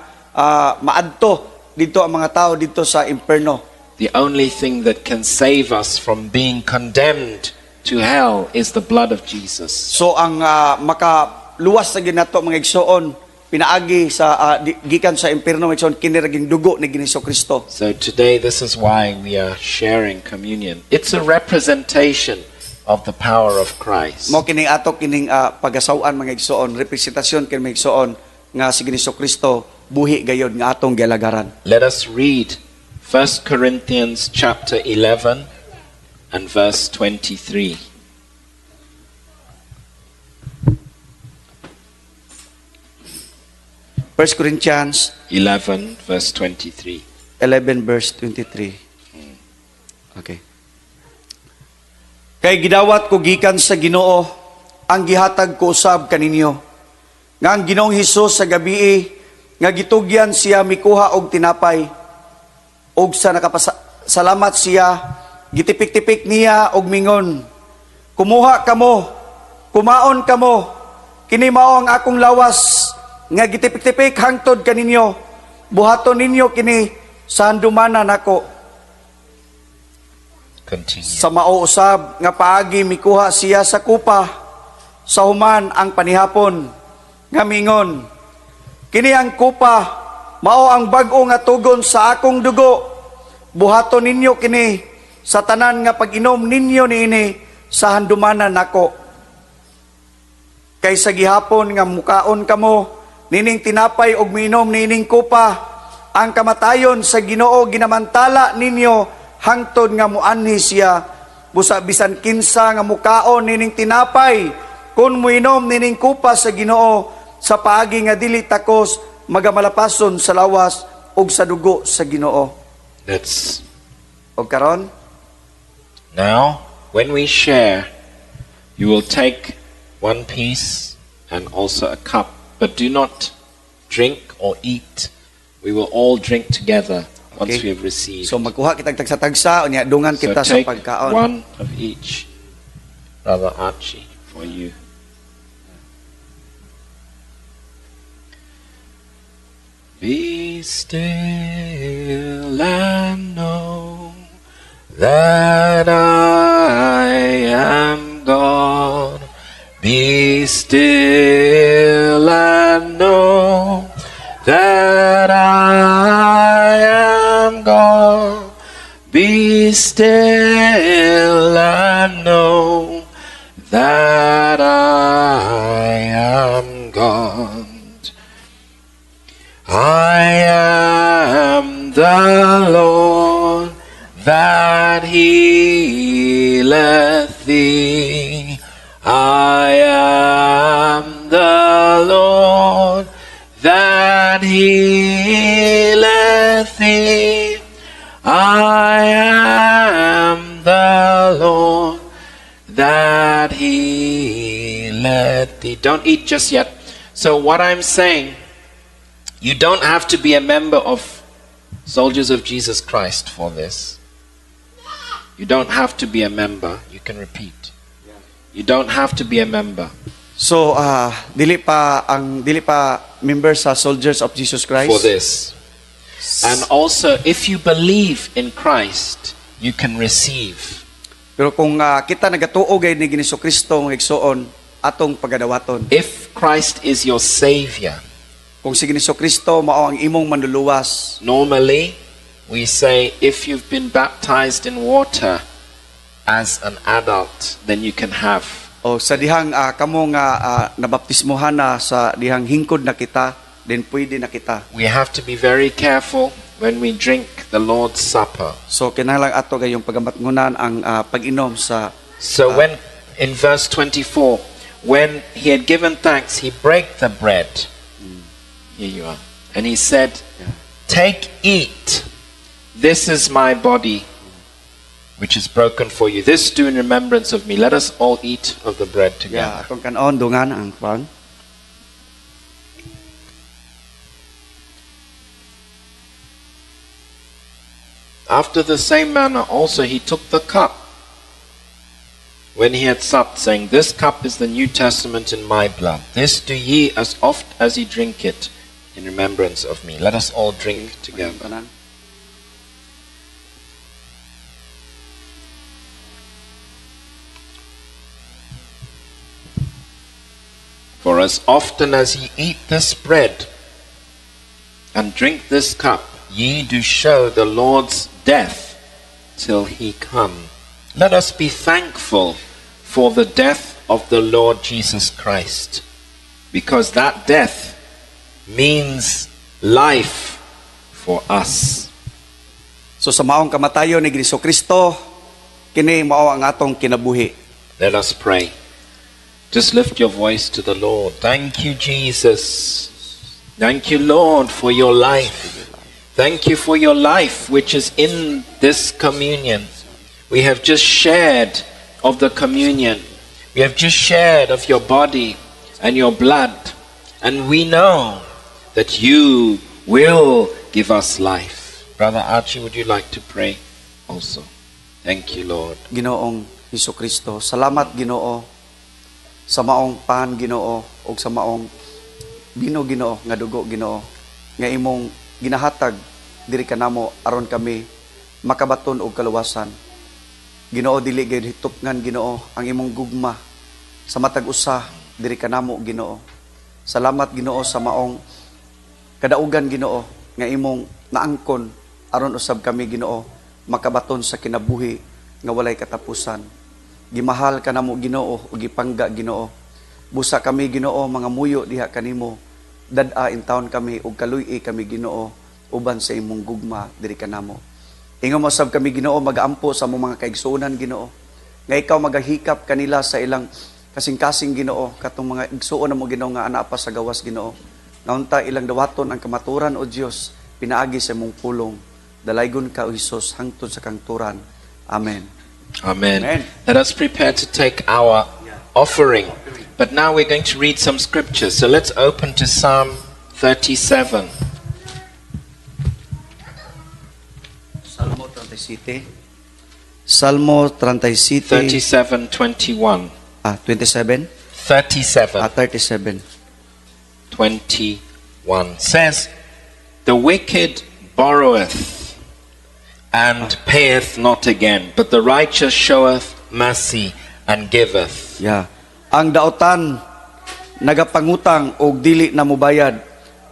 maadto dito ang mga tao dito sa impierno. The only thing that can save us from being condemned to hell is the blood of Jesus. So ang makaluwas sa ginato, mga igsoon, pinaagi sa gikan sa impierno, mga igsoon, kini ra ging dugo ni Ginoong Kristo. So today, this is why we are sharing communion. It's a representation of the power of Christ. Mo kining ato kining pagasaw-an, mga igsoon, representasyon kini, mga igsoon, nga si Ginoong Kristo buhi gayod nga atong gialagaran. Let us read 1 Corinthians chapter 11 and verse 23. 1 Corinthians 11 verse 23. 11 verse 23. Okay. Kay gidawat ko gikan sa Ginoo ang gihatag ko usab kaninyo, nga ang Ginoong Hesus sa gabii nga gitugyan siya mikuha og tinapay, og sa nakapasalamat siya, gitipik-tipik niya og mingon, "Kumuha kamo, kumaon kamo, kini mao ang akong lawas nga gitipik-tipik hangtod kaninyo. Buhaton ninyo kini sa handumana nako." Continue. Sa mao usab nga paagi mikuha siya sa kupa sa human ang panihapon nga mingon, "Kini ang kupa mao ang bag-o nga tugon sa akong dugo. Buhaton ninyo kini sa tanan nga pag-inom ninyo niini sa handumanan nako. Kay sa gihapon nga mukaon kamo nining tinapay ug miinom niining kupa, ang kamatayon sa Ginoo ginamantala ninyo hangtod nga muanhi siya. Busa bisan kinsa nga mukaon nining tinapay kon muinom nining kupa sa Ginoo sa paagi nga dili takos, magamalapason sa lawas ug sa dugo sa Ginoo." Let's Og karon, Now, when we share, you will take one piece and also a cup, but do not drink or eat. We will all drink together once we have received. So magkuha kitag tagsa-tagsa, unya dungan So kita sa take pagkaon. one of each, Brother Archie, for you. Be still and know that I am God. Be still and know that I am God. Be still and know that I am God. I am the Lord that healeth thee. I am the Lord that healeth thee. I am the Lord that healeth thee. Don't eat just yet. So, what I'm saying, you don't have to be a member of Soldiers of Jesus Christ for this. You don't have to be a member. You can repeat. You don't have to be a member So dili pa member sa Soldiers of Jesus Christ for this. And also, if you believe in Christ, you can receive. Pero kung kita nagatuo gayud ni Hesus Kristo, mga igsoon, atong pagadawaton. If Christ is your Savior, Kung si Hesus Kristo mao ang imong manluluwas, normally we say if you've been baptized in water as an adult, then you can have. O sa dihang kamo nga nabaptismohan na sa dihang hingkod na kita, then pwede na kita. We have to be very careful when we drink the Lord's Supper. So kinahanglan ato gayong pagamatngunan ang pag-inom sa So when in verse 24, when he had given thanks, he brake the bread. Here you are. And he said, "Take, eat. This is my body, which is broken for you. This do in remembrance of me." Let us all eat of the bread together. Atong kanon, dungan ang pan. After the same manner also he took the cup when he had supped, saying, "This cup is the New Testament in my blood. This do ye as oft as ye drink it in remembrance of me." Let us all drink together. Tanan. For as often as ye eat this bread and drink this cup, ye do show the Lord's death till he come. Let us be thankful for the death of the Lord Jesus Christ, because that death means life for us. So sa maong kamatayon ni Hesus Kristo, kini mao ang atong kinabuhi. Let us pray. Just lift your voice to the Lord. Thank you, Jesus. Thank you, Lord, for your life. Thank you for your life, which is in this communion. We have just shared of the communion. We have just shared of your body and your blood. And we know that you will give us life. Brother Archie, would you like to pray also? Thank you, Lord. Ginoong Hesus Kristo, salamat, Ginoo, sa maong pan, Ginoo, ug sa maong bino, Ginoo, nga dugo, Ginoo, nga imong ginahatag diri kanamo aron kami makabaton og kaluwasan. Ginoo, dili gayud hitupngan, Ginoo, ang imong gugma sa matag usa diri kanamo, Ginoo. Salamat, Ginoo, sa maong kadaugan, Ginoo, nga imong naangkon aron usab kami, Ginoo, makabaton sa kinabuhi nga walay katapusan. Gimahal ka namo, Ginoo, ug gipangga, Ginoo. Busa kami, Ginoo, mga muyo diha kanimo. Dad-a intawon kami ug kaluy kami, Ginoo, uban sa imong gugma diri kanamo. Ingon mo sab kami, Ginoo, magaampo sa among mga kaigsuonan, Ginoo. Nga ikaw magahikap kanila sa ilang kasing-kasing, Ginoo, katong mga igsuon namo, Ginoo, nga anaa pa sa gawas, Ginoo. Nga unta ilang dawaton ang kamaturan, o Dios, pinaagi sa imong pulong. Dalaygon ka, O Hesus, hangtod sa kangturan. Amen. Amen. Amen. Let us prepare to take our offering. But now we're going to read some scriptures. So let's open to Psalm 37. Salmo 37. Salmo 37. 37, 21. Ah, 27? 37. Ah, 37. 21 says, "The wicked borroweth and payeth not again, but the righteous showeth mercy and giveth." Yeah. Ang daotan nagapangutang og dili na mobayad,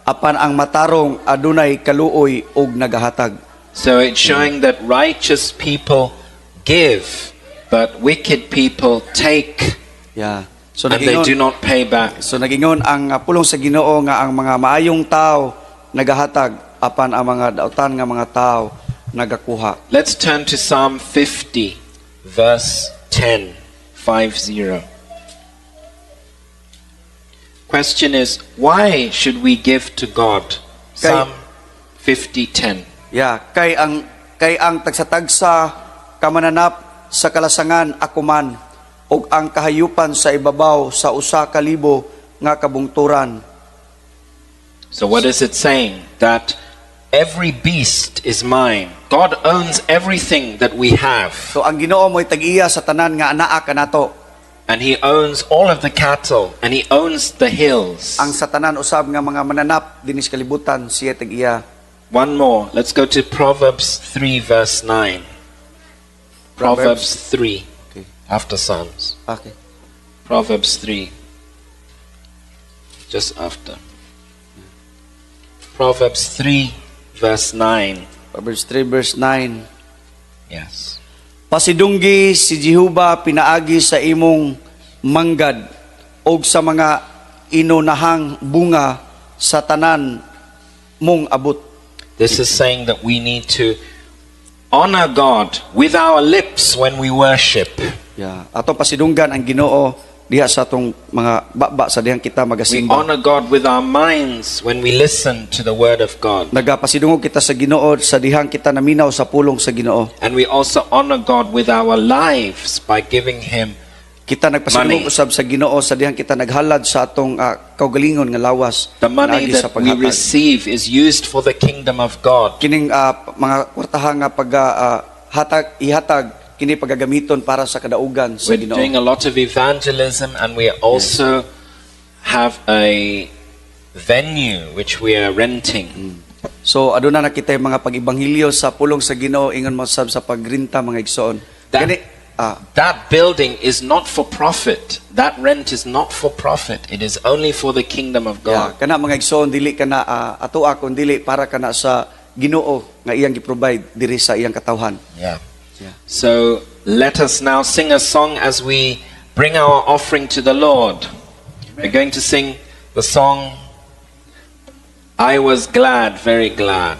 apan ang matarong adunay kaluoy og nagahatag. So it's showing that righteous people give, but wicked people take Yeah. So and they nagingon, do not pay back. So nagingon ang pulong sa Ginoo nga ang mga maayong tao nagahatag, apan ang mga daotan nga mga tao nagakuha. Let's turn to Psalm 50, verse 10, 5 0. Question is, why should we give to God? Psalm 50:10. Yeah, kay ang tagsa-tagsa kamananap sa kalasangan ako man, ug ang kahayupan sa ibabaw sa 1,000 nga kabungturan. So what is it saying? That every beast is mine. God owns everything that we have. So ang Ginoo mo'y tag-iya sa tanan nga anaa kanato. And he owns all of the cattle and he owns the hills. Ang sa tanan usab nga mga mananap dinhi sa kalibutan, siya tag-iya. One more. Let's go to Proverbs 3 verse 9. Proverbs 3 after Psalms. Okay. Proverbs 3. Just after. Proverbs 3 verse 9. Proverbs 3 verse 9. Yes. Pasidunggi si Jehova pinaagi sa imong manggad og sa mga inunahang bunga sa tanan mong abot. This is saying that we need to honor God with our lips when we worship. Yeah. Atong pasidunggan ang Ginoo diha sa atong mga baba sa dihang kita We magasimba. Honor God with our minds when we listen to the word of God. Nagapasidungog kita sa Ginoo sa dihang kita naminaw sa pulong sa Ginoo. And we also honor God with our lives by giving Him Kita nagpasidungog money. Usab sa Ginoo sa dihang kita naghalad sa atong kaugalingon nga lawas The money naagi sa that we paghatag. Receive is used for the kingdom of God. Kining mga kwartaha nga pag hatag ihatag kini pagagamiton para sa kadaugan sa We're Ginoo. Doing a lot of evangelism and we also have a venue which we are renting. So aduna na kita yung mga pag-ebanghelyo sa pulong sa Ginoo, ingon mo sab sa pagrinta, mga igsoon. Gani That building is not for profit. That rent is not for profit. It is only for the kingdom of God. Kana, mga igsoon, dili kana atoa kun dili para kana sa Ginoo nga iyang gi-provide diri sa iyang katawhan. So let us now sing a song as we bring our offering to the Lord. We're going to sing the song, "I Was Glad, Very Glad."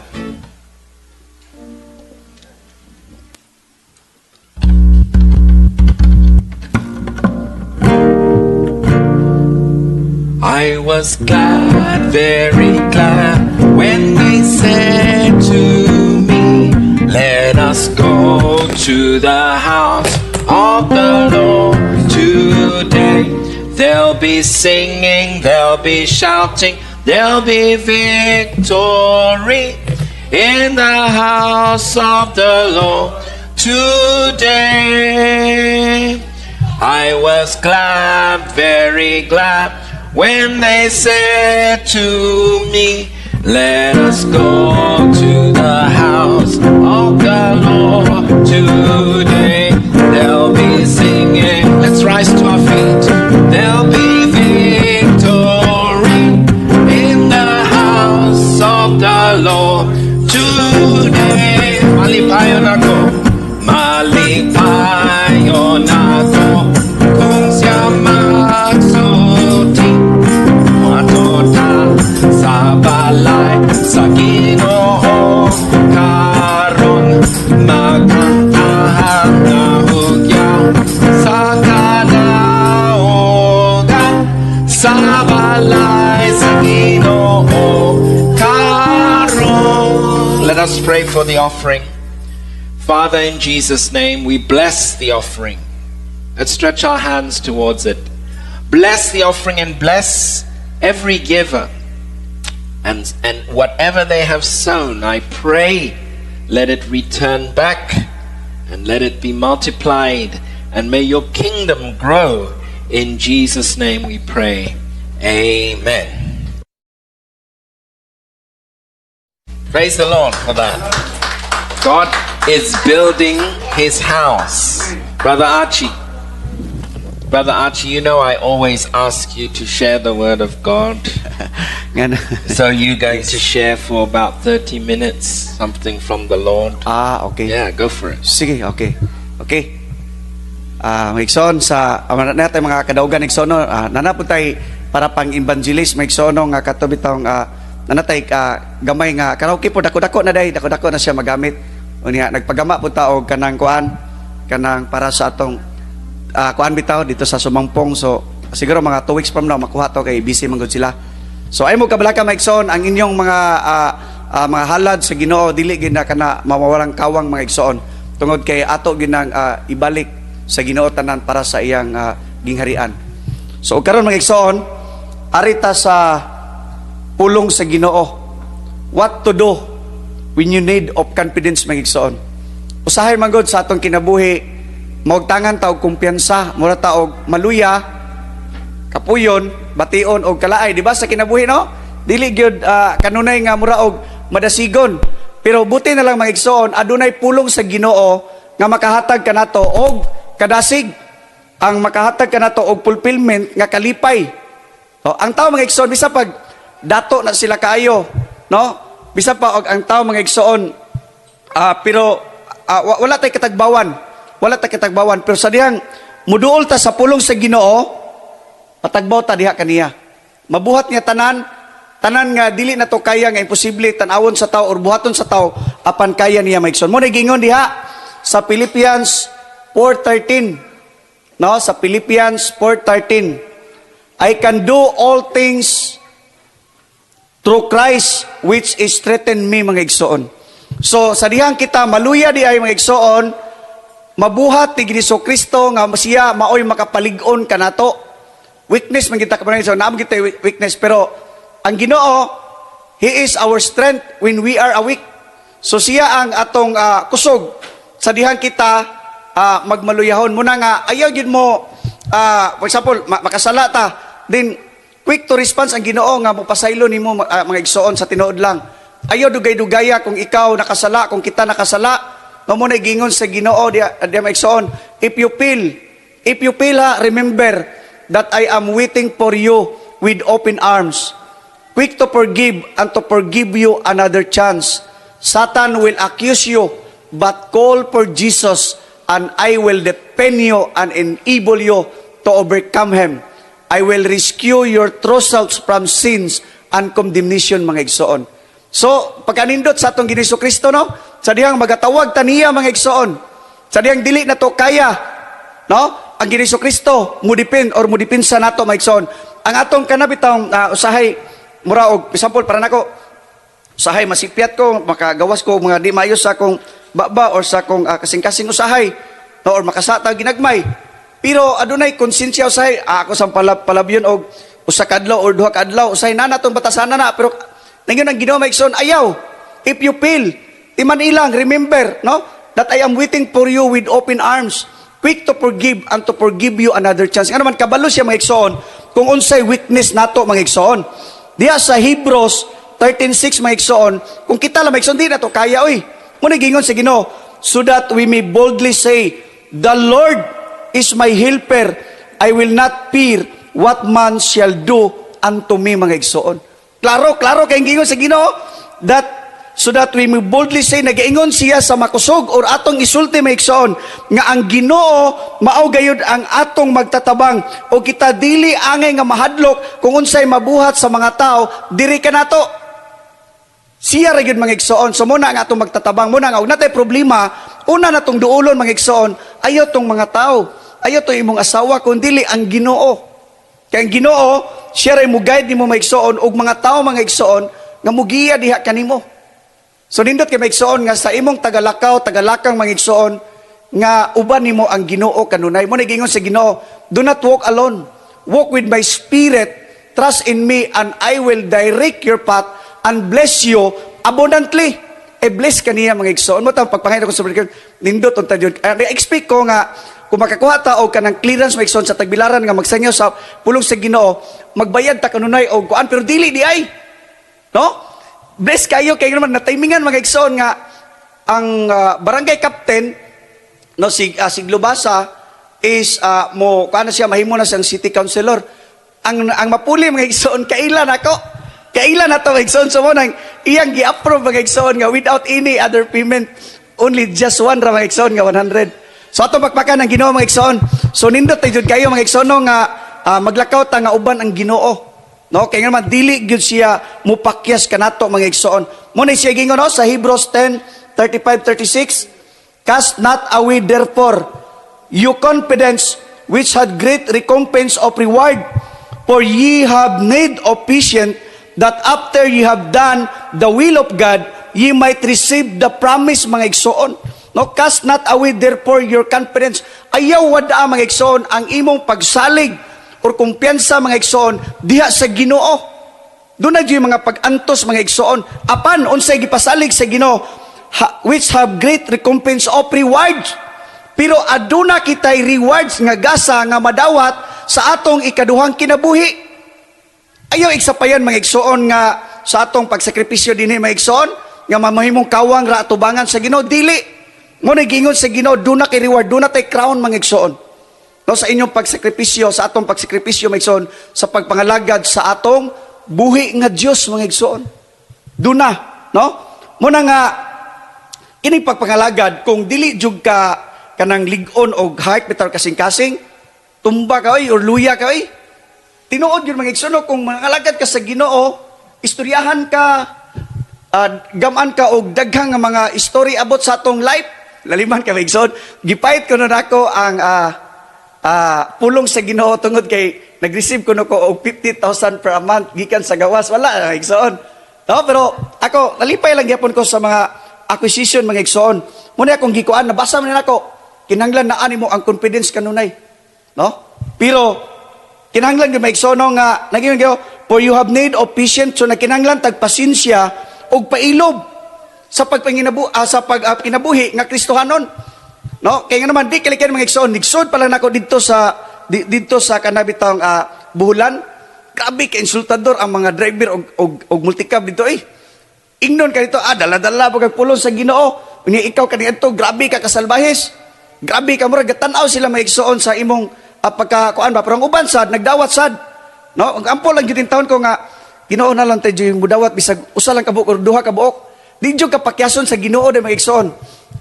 I was glad, very glad, when they said to me, "Let us go to the house of the Lord today." They'll be singing, they'll be shouting, there'll be victory in the house of the Lord today. I was glad, very glad, when they said to me, "Let us go to the house of the Lord today." of the Lord today. Malipayon ako, malipayon ako kung siya magsulti. Moadto ta sa balay sa Ginoo karon, magkantahang nga hugyaw sa kadaugan sa balay sa Ginoo karon. Let us pray for the offering. Father, in Jesus' name, we bless the offering. Let's stretch our hands towards it. Bless the offering and bless every giver. And whatever they have sown, I pray, let it return back and let it be multiplied. And may your kingdom grow. In Jesus' name we pray. Amen. Praise the Lord for that. God is building his house. Brother Archie. Brother Archie, you know I always ask you to share the word of God. Nga na. So you're going to share for about 30 minutes something from the Lord. Ah, okay. Yeah, go for it. Sige, okay. Okay. Ah, mga igsoon sa na tay mga kadaugan, igsoon, no, naa na pud tay para pang evangelist, mga igsoon, no, nga kato bitawng naa na tay gamay nga karaoke po, dako-dako na day, dako-dako na siya magamit. Unya nagpagama pud ta og kanang kuan, kanang para sa atong kuan bitaw dito sa Sumampong. So siguro mga 2 weeks from now makuha to kay busy man gud sila. So ay mo kabalaka, mga igsoon, ang inyong mga halad sa Ginoo dili gid na kana mawawalang kawang, mga igsoon, tungod kay ato ginang ibalik sa Ginoo tanan para sa iyang gingharian. So ug karon, mga igsoon, ari ta sa pulong sa Ginoo. What to do when you need of confidence, mga igsoon. Usahay man gud sa atong kinabuhi, maugtangan ta og kumpiyansa, mura ta og maluya, kapuyon, bation og kalaay, di ba, sa kinabuhi, no? Dili gyud kanunay nga mura og madasigon. Pero buti na lang, mga igsoon, adunay pulong sa Ginoo nga makahatag kanato og kadasig, ang makahatag kanato og fulfillment nga kalipay. O, ang tao, mga igsoon, bisa pag dato na sila kaayo, no? Bisa pa og ang tao, mga igsoon, pero wala tay katagbawan. Wala tay katagbawan, pero sa dihang muduol ta sa pulong sa Ginoo, patagbaw ta diha kaniya. Mabuhat niya tanan, tanan nga dili na to kaya, nga imposible tan-awon sa tao or buhaton sa tao, apan kaya niya, mga igsoon. Mao na gingon diha sa Philippians 4:13. No, sa Philippians 4:13. "I can do all things through Christ which is strengthened me," mga igsoon. So sa dihang kita maluya di ay, mga igsoon, mabuhat ni Jesu Kristo nga siya maoy makapalig-on kanato. Weakness man kita kapanan, so naa man kita weakness, pero ang Ginoo, He is our strength when we are weak. So siya ang atong kusog sa dihang kita magmaluyahon. Muna nga ayaw gyud mo, for example, makasala ta, then quick to response ang Ginoo nga mopasaylo nimo, mga igsoon, sa tinuod lang. Ayaw dugay-dugaya kung ikaw nakasala, kung kita nakasala, mao na gingon sa Ginoo diya, diya, mga igsoon, if you feel ha, remember that I am waiting for you with open arms, quick to forgive and to forgive you another chance. Satan will accuse you, but call for Jesus and I will defend you and enable you to overcome him. I will rescue your true selves from sins and condemnation," mga igsoon. So, pagkanindot sa atong Ginoong Kristo, no? Sa dihang magatawag ta niya, mga igsoon. Sa dihang dili na to kaya, no? Ang Ginoong Kristo mudipin or mudipinsa nato, mga igsoon. Ang atong kanabitang usahay mura og example para nako, usahay masipyat ko, makagawas ko mga di maayo sa akong baba or sa akong kasing-kasing usahay, no, or makasata ginagmay. Pero adunay konsensya usahay, ako sang palabyon og usa ka adlaw or duha ka adlaw, usahay na natong batasanan na, pero ningon ang Ginoo, mga igsoon, ayaw. If you feel, timan ilang, remember, no, that I am waiting for you with open arms, quick to forgive and to forgive you another chance. Nga naman kabalo siya, mga igsoon, kung unsay weakness nato, mga igsoon. Diha sa Hebrews 13:6, mga igsoon, kung kita lang, mga igsoon, di na to kaya oy. Muna gingon sa Ginoo, "So that we may boldly say, 'The Lord is my helper. I will not fear what man shall do unto me,'" mga igsoon. Klaro, klaro kay gingon sa Ginoo. That so that we may boldly say, nagaingon siya sa makusog or atong isulti, mga igsoon, nga ang Ginoo mao gayud ang atong magtatabang o kita dili angay nga mahadlok kung unsay mabuhat sa mga tao diri kanato. Siya ra gyud, mga igsoon. So muna ang atong magtatabang, muna nga og natay problema, una natong duolon, mga igsoon, ayaw tong mga tao, ayaw tong imong asawa, kun dili ang Ginoo. Kay ang Ginoo, siya ray mo guide nimo, mga igsoon, ug mga tao, mga igsoon, nga mugiya diha kanimo. So nindot kay, mga igsoon, nga sa imong tagalakaw, tagalakang, mga igsoon, nga uban nimo ang Ginoo kanunay. Mo giingon sa Ginoo, "Do not walk alone. Walk with my spirit. Trust in me and I will direct your path and bless you abundantly." E bless kaniya, mga igsoon. Mo tang pagpangayo ko sa nindot unta jud. Expect ko nga kung makakuha ta og kanang clearance, mga igsoon, sa Tagbilaran nga magsangyaw sa pulong sa Ginoo, magbayad ta kanunay og kuan, pero dili di ay. No? Bless kayo kay naman na timingan, mga igsoon, nga ang barangay captain, no, si Globasa is mo kuan na siya, mahimo na siyang city councilor. Ang mapuli, mga igsoon, kailan ako? Kailan na to, mga igsoon? So mo nang iyang gi-approve, mga igsoon, nga without any other payment, only just one ra, mga igsoon, nga 100. So ato pakpakan ang Ginoo, mga igsoon. So nindot tay jud kayo, mga igsoon, no, nga maglakaw ta nga uban ang Ginoo. No, kay nga naman dili gyud siya mupakyas kanato, mga igsoon. Mo na siya gingon, no, sa Hebrews 10:35 36, "Cast not away therefore your confidence, which had great recompense of reward, for ye have need of patience, that after ye have done the will of God ye might receive the promise," mga igsoon. No, "Cast not away therefore your confidence." Ayaw wada, mga igsoon, ang imong pagsalig or kumpiyansa, mga igsoon, diha sa Ginoo. Doon na yung mga pag-antos, mga igsoon. Apan unsay gipasalig sa Ginoo, which have great recompense of rewards. Pero aduna kitay rewards nga gasa nga madawat sa atong ikaduhang kinabuhi. Ayaw igsapayan, mga igsoon, nga sa atong pagsakripisyo dinhi, mga igsoon, nga mamahimong kawang ra atubangan sa Ginoo, dili. Mo na giingon sa Ginoo, duna kay reward, duna tay crown, mga igsoon. No, sa inyong pagsakripisyo, sa atong pagsakripisyo, mga igsoon, sa pagpangalagad sa atong buhi nga Dios, mga igsoon. Duna, no? Muna nga kining pagpangalagad, kung dili jud ka kanang lig-on og heart bitaw, kasing-kasing tumba ka oy or luya ka oy. Tinuod yun, mga igsoon, no, kung mangalagad ka sa Ginoo, istoryahan ka, gamaan ka og daghang nga mga story about sa atong life. Laliman ka, mga igsoon. Gipait ko na nako ang pulong sa Ginoo tungod kay nag-receive ko no ko og 50,000 per a month gikan sa gawas. Wala, mga igsoon. No, pero ako nalipay lang gyapon ko sa mga acquisition, mga igsoon. Muna akong gikuan, nabasa man nako, kinahanglan na animo ang confidence kanunay. No? Pero kinahanglan gyud, mga igsoon, no, nga naging kayo, "For you have need of patience," so nagkinahanglan tag pasensya ug pailob sa pag kinabuhi nga Kristohanon. No? Kay nga naman di kalikan, mga igsoon, nigsod pa lang nako didto sa kanabitang Buhulan. Grabe ka insultador ang mga driver og multicab dito eh. Ingnon ka dito, dala-dala pag pulong sa Ginoo. Unya ikaw kaniadto, grabe ka kasalbahis. Grabe ka, murag tan-aw sila, mga igsoon, sa imong pagka kuan ba, pero ang uban sad nagdawat sad. No, ang ampo lang gyud taon ko nga Ginoo na lang tayo yung mudawat bisag usa lang ka buok or duha ka buok. Di jud ka pakyason sa Ginoo de, mga igsoon.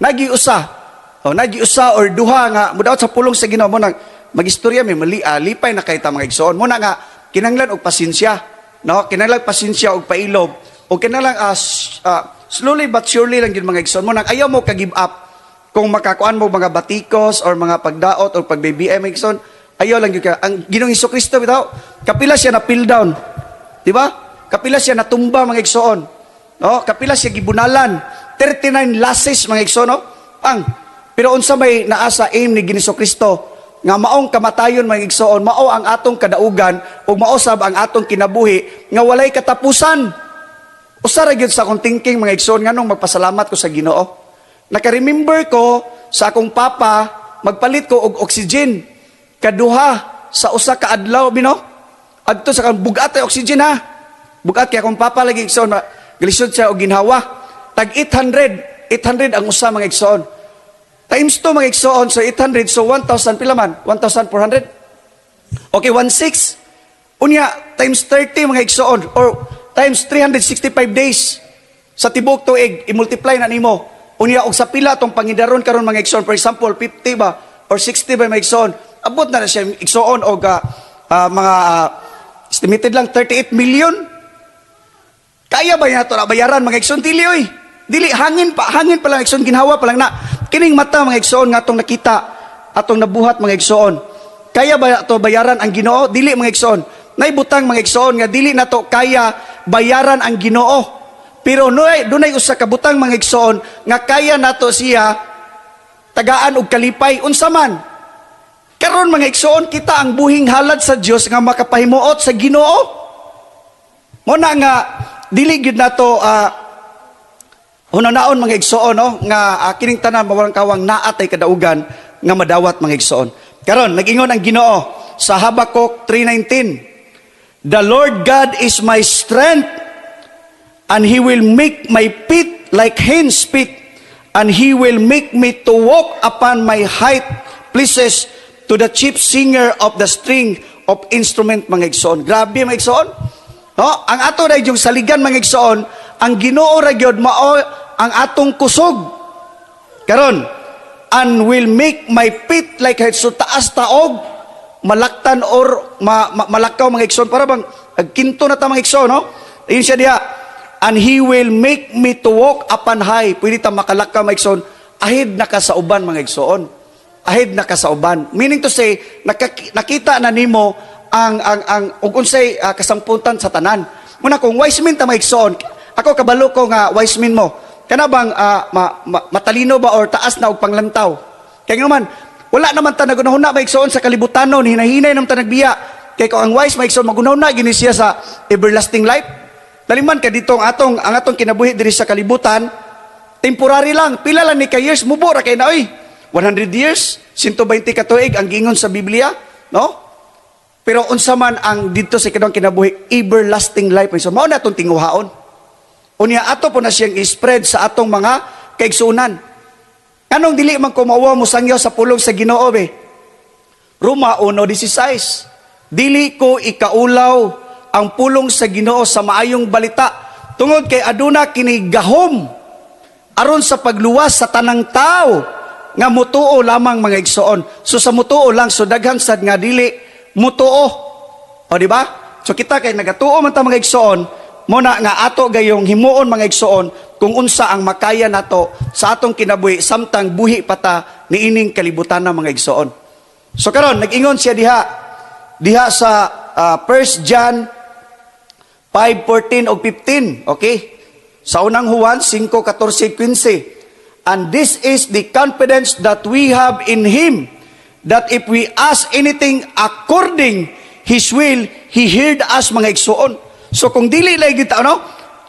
Nagi usa. O nagi usa or duha nga mudawat sa pulong sa Ginoo, mo nang magistorya may mali, lipay na kay ta, mga igsoon. Mo na nga kinahanglan og pasensya. No, kinahanglan pasensya og pailob. O kinahanglan slowly but surely lang gyud, mga igsoon. Mo nang ayaw mo ka give up kung makakuan mo mga batikos or mga pagdaot or pag-BBM, mga igsoon, ayaw lang gyud ka. Ang Ginoong Kristo bitaw, kapila siya na fell down. Di ba? Kapila siya natumba, mga igsoon. No? Kapila siya gibunalan. 39 lashes, mga igsoon, no? Pang. Pero unsa may naa sa aim ni Ginoong Kristo nga maong kamatayon, mga igsoon, mao ang atong kadaugan ug mao sab ang atong kinabuhi nga walay katapusan. Usa ra gyud sa akong thinking, mga igsoon, nganong magpasalamat ko sa Ginoo. Naka-remember ko sa akong papa, magpalit ko og oxygen kaduha sa usa ka adlaw bino. Adto sa kang bugat ay oxygen ha. Bugat kay akong papa lagi, igsoon, galisod siya og ginhawa. Tag 800, 800 ang usa, mga igsoon. Times 2, mga igsoon, so 800, so 1,000 pila man? 1,400? Okay, 1,600. Unya, times 30, mga igsoon, or times 365 days. Sa tibuok tuig, i-multiply na nimo. Unya og sa pila tong pangidaron karon, mga igsoon, for example, 50 ba or 60 ba, mga igsoon, abot na na siya, igsoon, og mga estimated lang 38 million. Kaya ba nato na bayaran, mga igsoon? Dili oy. Dili, hangin pa, hangin pa lang, igsoon, ginhawa pa lang na. Kining mata, mga igsoon, nga atong nakita, atong nabuhat, mga igsoon. Kaya ba ato bayaran ang Ginoo? Dili, mga igsoon. Naibutang, mga igsoon, nga dili nato kaya bayaran ang Ginoo. Pero dunay usa ka butang, mga igsoon, nga kaya nato siya tagaan og kalipay, unsa man. Karon, mga igsoon, kita ang buhing halad sa Dios nga makapahimuot sa Ginoo. Mo na nga dili gyud nato hunaon, mga igsoon, no, nga kining tanan mawalang kawang naa tay kadaugan nga madawat, mga igsoon. Karon nag-ingon ang Ginoo sa Habakuk 3:19, "The Lord God is my strength and he will make my feet like hinds' feet and he will make me to walk upon my high places," to the chief singer of the string of instrument, mga igsoon. Grabe, mga igsoon. No? Ang ato ra yung saligan, mga igsoon, ang Ginoo ra gyud mao ang atong kusog. Karon, "and will make my feet like height." So taas taog malaktan or malakaw, mga igsoon, para bang kinto na ta, mga igsoon, no? Ayun siya diha. "And he will make me to walk upon high." Pwede ta makalakaw, mga igsoon. Ahid na ka sa uban, mga igsoon. Ahid na ka sa uban. Meaning to say, nakita na nimo ang ug unsay kasamputan sa tanan. Muna kung wise men ta, mga igsoon, ako kabalo ko nga wise men mo. Kana bang matalino ba or taas na og panglantaw? Kaya nga naman, wala naman ta nagunahuna, mga igsoon, sa kalibutanon, hinahinay naman ta nagbiya. Kay kung ang wise, mga igsoon, magunahuna gini siya sa everlasting life. Daliman kay dito ang atong kinabuhi diri sa kalibutan, temporary lang. Pila lang ni ka years, mubo ra kay na oy. 100 years, 120 ka tuig ang giingon sa Biblia, no? Pero unsa man ang didto sa kanang kinabuhi, everlasting life. So mao na atong tinguhaon. Unya ato po na siyang i-spread sa atong mga kaigsuonan. Anong dili man ko mauwaw mo sangyaw sa pulong sa Ginoo be? Roma 1:16. "Dili ko ikaulaw ang pulong sa Ginoo sa maayong balita tungod kay aduna kini gahom aron sa pagluwas sa tanang tao nga mutuo lamang," mga igsoon. So sa mutuo lang, so daghan sad nga dili mutuo. O di ba? So kita kay nagatuo man ta, mga igsoon, mo na nga ato gayong himuon, mga igsoon, kung unsa ang makaya nato sa atong kinabuhi samtang buhi pa ta niining kalibutan na, mga igsoon. So karon nag-ingon siya diha diha sa 1 John 5:14 ug 15, okay? Sa Unang Juan 5:14 15. "And this is the confidence that we have in Him, that if we ask anything according His will, He heard us," mga igsoon. So kung dili lagi kita, ano?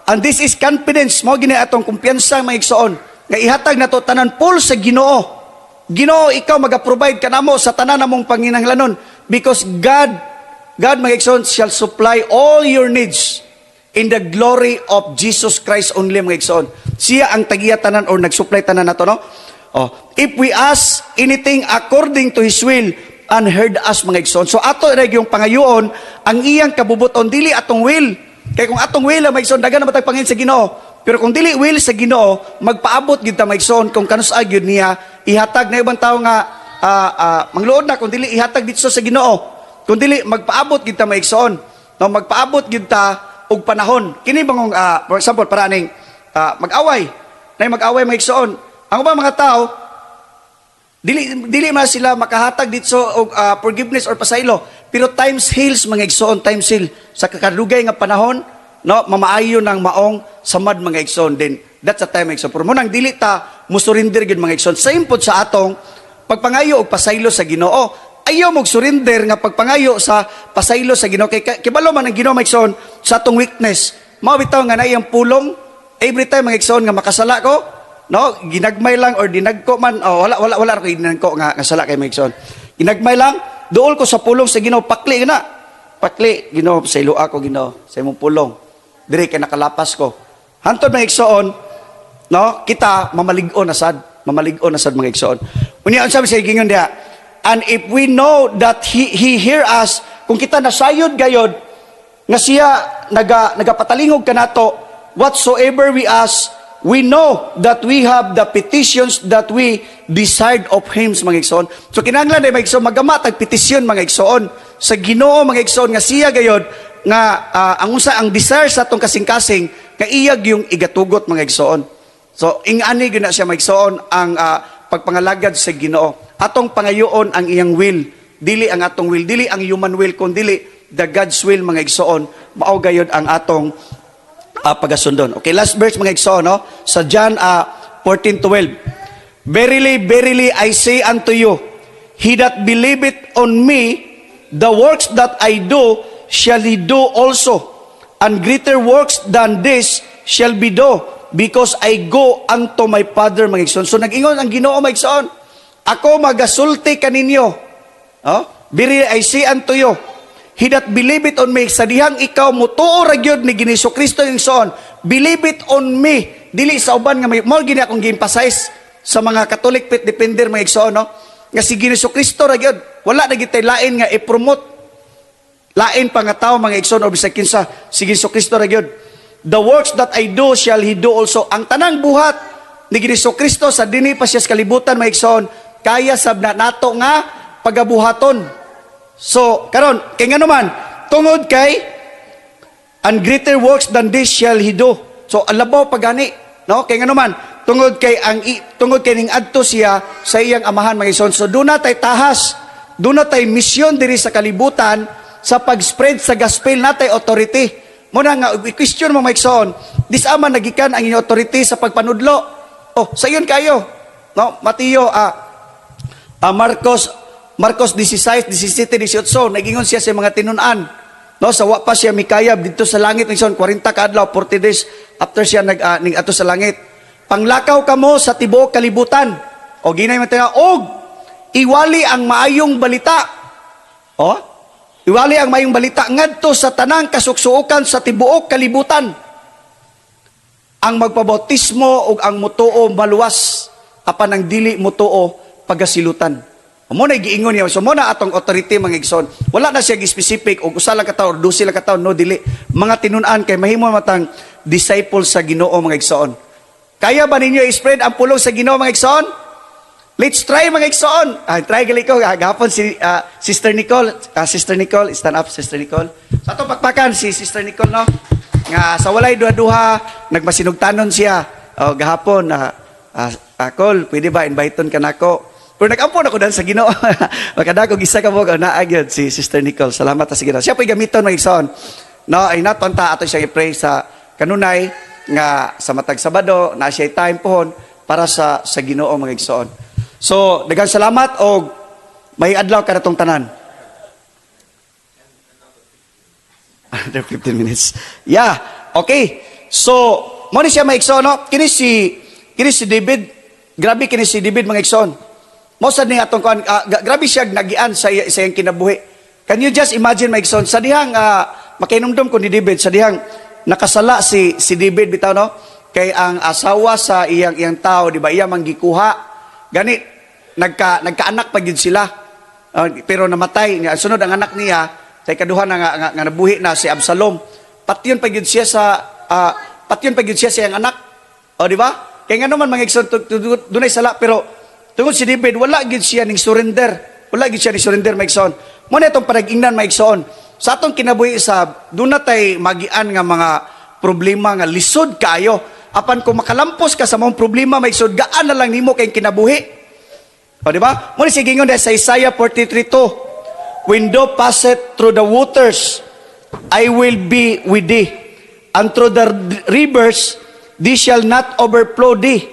And this is confidence, mo gini atong kumpiyansa, mga igsoon, nga ihatag nato tanan full sa Ginoo. Ginoo, ikaw maga-provide kanamo sa tanan namong panginahanglanon because God, mga igsoon, shall supply all your needs in the glory of Jesus Christ only, mga igsoon. Siya ang tagiya tanan or nag-supply tanan nato, no? Oh, if we ask anything according to His will and heard us, mga igsoon. So ato ra yung pangayoon ang iyang kabubuton, dili atong will. Kay kung atong will, mga igsoon, daghan na matag pangin sa Ginoo. Pero kung dili will sa Ginoo, magpaabot gyud ta, mga igsoon, kung kanus-a gyud niya ihatag na ibang tao nga mangluod na kung dili ihatag dito sa Ginoo. Kung dili magpaabot gyud ta, mga igsoon. No, magpaabot gyud ta og panahon. Kini bangong for example, para ning mag-away. Nay mag-away, mga igsoon. Ang ubang mga tao dili dili man sila makahatag dito og forgiveness or pasaylo. Pero times heals, mga igsoon, times heal. Sa kakadugay nga panahon, no, mamaayo ng maong samad, mga igsoon din. That's the time, mga igsoon. Pero mo nang dili ta mo surrender gyud, mga igsoon. Same pod sa atong pagpangayo og pasaylo sa Ginoo. Ayaw mo surrender nga pagpangayo sa pasaylo sa Ginoo kay kibalo man ang Ginoo, mga igsoon, sa atong weakness. Mao bitaw nga naay ang pulong every time, mga igsoon, nga makasala ko, no, ginagmay lang or dinagko man, oh, wala wala wala ko ginagko nga sala kay mga igsoon. Ginagmay lang, duol ko sa pulong sa Ginoo, pakli na. Pakli, "Ginoo, sa ilo ako, Ginoo, sa imong pulong. Diri kay nakalapas ko." Hantod, mga igsoon, no, kita mamalig-on na sad, mamalig-on na sad, mga igsoon. Unya unsa sa gingon diha? "And if we know that he hear us," kung kita nasayod gayod nga siya nagapatalingog kanato, whatsoever we ask, we know that we have the petitions that we desired of Him, mga igsoon. So kinahanglan ay, mga igsoon, magama tag petisyon, mga igsoon, sa Ginoo, mga igsoon, nga siya gayod nga ang unsa ang desire sa atong kasing-kasing nga iya gyung igatugot, mga igsoon. So ingani gyud na siya, mga igsoon, ang pagpangalagad sa Ginoo. Atong pangayoon ang iyang will, dili ang atong will, dili ang human will, kun dili the God's will, mga igsoon, mao gayod ang atong pagasundon. Okay, last verse, mga igsoon, no? Sa John 14:12. "Verily, verily, I say unto you, he that believeth on me, the works that I do shall he do also. And greater works than this shall be do, because I go unto my Father," mga igsoon. So nag-ingon ang Ginoo, mga igsoon, "Ako magasulti kaninyo." Oh? "Verily, I say unto you, he that believeth on me," sa dihang ikaw mutuo ra gyud ni Ginoong Kristo, igsoon, believe it on me, dili sa uban nga may mo gini akong gi-emphasize sa mga Catholic faith defender, mga igsoon, no? Nga si Ginoong Kristo ra gyud, wala na gitay lain nga i-promote, lain pa nga tao, mga igsoon, o bisag kinsa, si Ginoong Kristo ra gyud. "The works that I do shall he do also." Ang tanang buhat ni Ginoong Kristo sa dinhi pa siya sa kalibutan, mga igsoon, kaya sab na nato nga pagabuhaton. So, karon, kay ngano man, tungod kay "and greater works than this shall he do." So, alabaw pagani, no? Kay ngano man, tungod kay ning adto siya sa iyang Amahan, mga igsoon. So, duna tay tahas, duna tay misyon diri sa kalibutan sa pag-spread sa gospel, natay authority. Muna nga i-question mo, mga igsoon, dis man nagikan ang inyong authority sa pagpanudlo? Oh, sayon kayo. No, Mateo, Marcos Marcos 16, 17, 18, nagingon siya sa mga tinunan. No, sa wa pa siya mikayab dito sa langit, igsoon, 40 ka adlaw, 40 days after siya nag ning ato sa langit. "Panglakaw kamo sa tibuok kalibutan." O ginay man tayo, og iwali ang maayong balita. Oh? Iwali ang maayong balita ngadto sa tanang kasuksuokan sa tibuok kalibutan. Ang magpabautismo ug ang mutuo maluwas, apan ang dili mutuo pagasilutan. Mo na giingon niya. So mo na atong authority, mga igsoon. Wala na siya specific og usa lang ka tawo or 12 lang ka tawo, no, dili. Mga tinun-an kay mahimo matang disciple sa Ginoo, mga igsoon. Kaya ba ninyo i-spread ang pulong sa Ginoo, mga igsoon? Let's try, mga igsoon. Ah, try gali ko gahapon si Sister Nicole. Sister Nicole, stand up, Sister Nicole. Sa atong pakpakan si Sister Nicole, no? Nga sa walay duha-duha nagmasinugtanon siya. Oh, gahapon na Col, pwede ba inviteon ka nako? Pero nag-ampo na ko dahil sa Ginoo. Makadako isa ka mo naa gyud si Sister Nicole. Salamat sa Ginoo. Siya po'y gamiton, mga igsoon. No, ay naton ta ato siya i-pray sa kanunay nga sa matag Sabado na siya time pohon para sa Ginoo, mga igsoon. So, daghang salamat og may adlaw kanatong tanan. Under 15 minutes. Yeah. Okay. So, mo ni siya, mga igsoon, no? Kini si David. Grabe kini si David, mga igsoon. Mo sad ni atong kuan, grabe siya nagian sa iyang kinabuhi. Can you just imagine, mga igsoon, sa dihang makinumdum ko ni David, sa dihang nakasala si David bitaw, no? Kay ang asawa sa iyang iyang tao, di ba, iya man gikuha. Gani nagkaanak pa gyud sila. Pero namatay niya. Sunod ang anak niya sa ikaduha na nga nabuhi na si Absalom. Patyon pa gyud siya sa iyang anak. O, di ba? Kay nga naman, mga igsoon, dunay sala, pero tungod si David wala gyud siya ning surrender. Wala gyud siya ning surrender, mga igsoon. Mo na itong panag-ingnan, mga igsoon. Sa atong kinabuhi sa duna tay magian nga mga problema nga lisod kaayo. Apan kung makalampos ka sa mga problema, mga igsoon, gaan na lang nimo kay kinabuhi. O, di ba? Mo ni sige ingon sa Isaiah 43:2. "When thou passeth through the waters, I will be with thee. And through the rivers, they shall not overflow thee.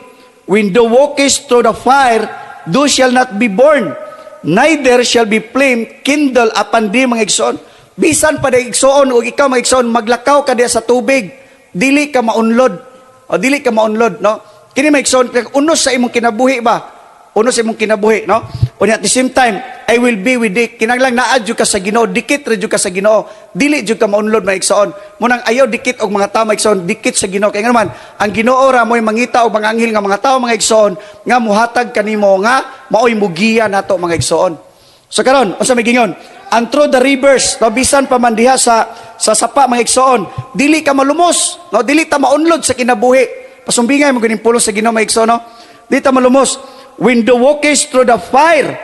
When thou walkest through the fire, thou shall not be burned, neither shall be flame kindle upon thee," mga igsoon. Bisan pa igsoon ug ikaw, mga igsoon, maglakaw ka diya sa tubig, dili ka maunlod. O dili ka maunlod, no? Kini, mga igsoon, unos sa imong kinabuhi ba? Unos sa imong kinabuhi, no? Unya at the same time, "I will be with thee." Kinahanglan naa jud ka sa Ginoo, dikit ra jud ka sa Ginoo. Dili jud ka maunlod, mga igsoon. Munang ayaw dikit og mga tao, mga igsoon, dikit sa Ginoo. Kay ngano man, ang Ginoo ra mo'y mangita og mga anghel nga mga tao, mga igsoon, nga muhatag kanimo nga maoy mugiya nato, mga igsoon. So karon, unsa may gingon? And through the rivers, no, bisan pa man diha sa sapa, mga igsoon, dili ka malumos, no, dili ta maunlod sa kinabuhi. Pasumbingay mo ganing pulong sa Ginoo, mga igsoon, no? Dili ta malumos. When thou walkest through the fire,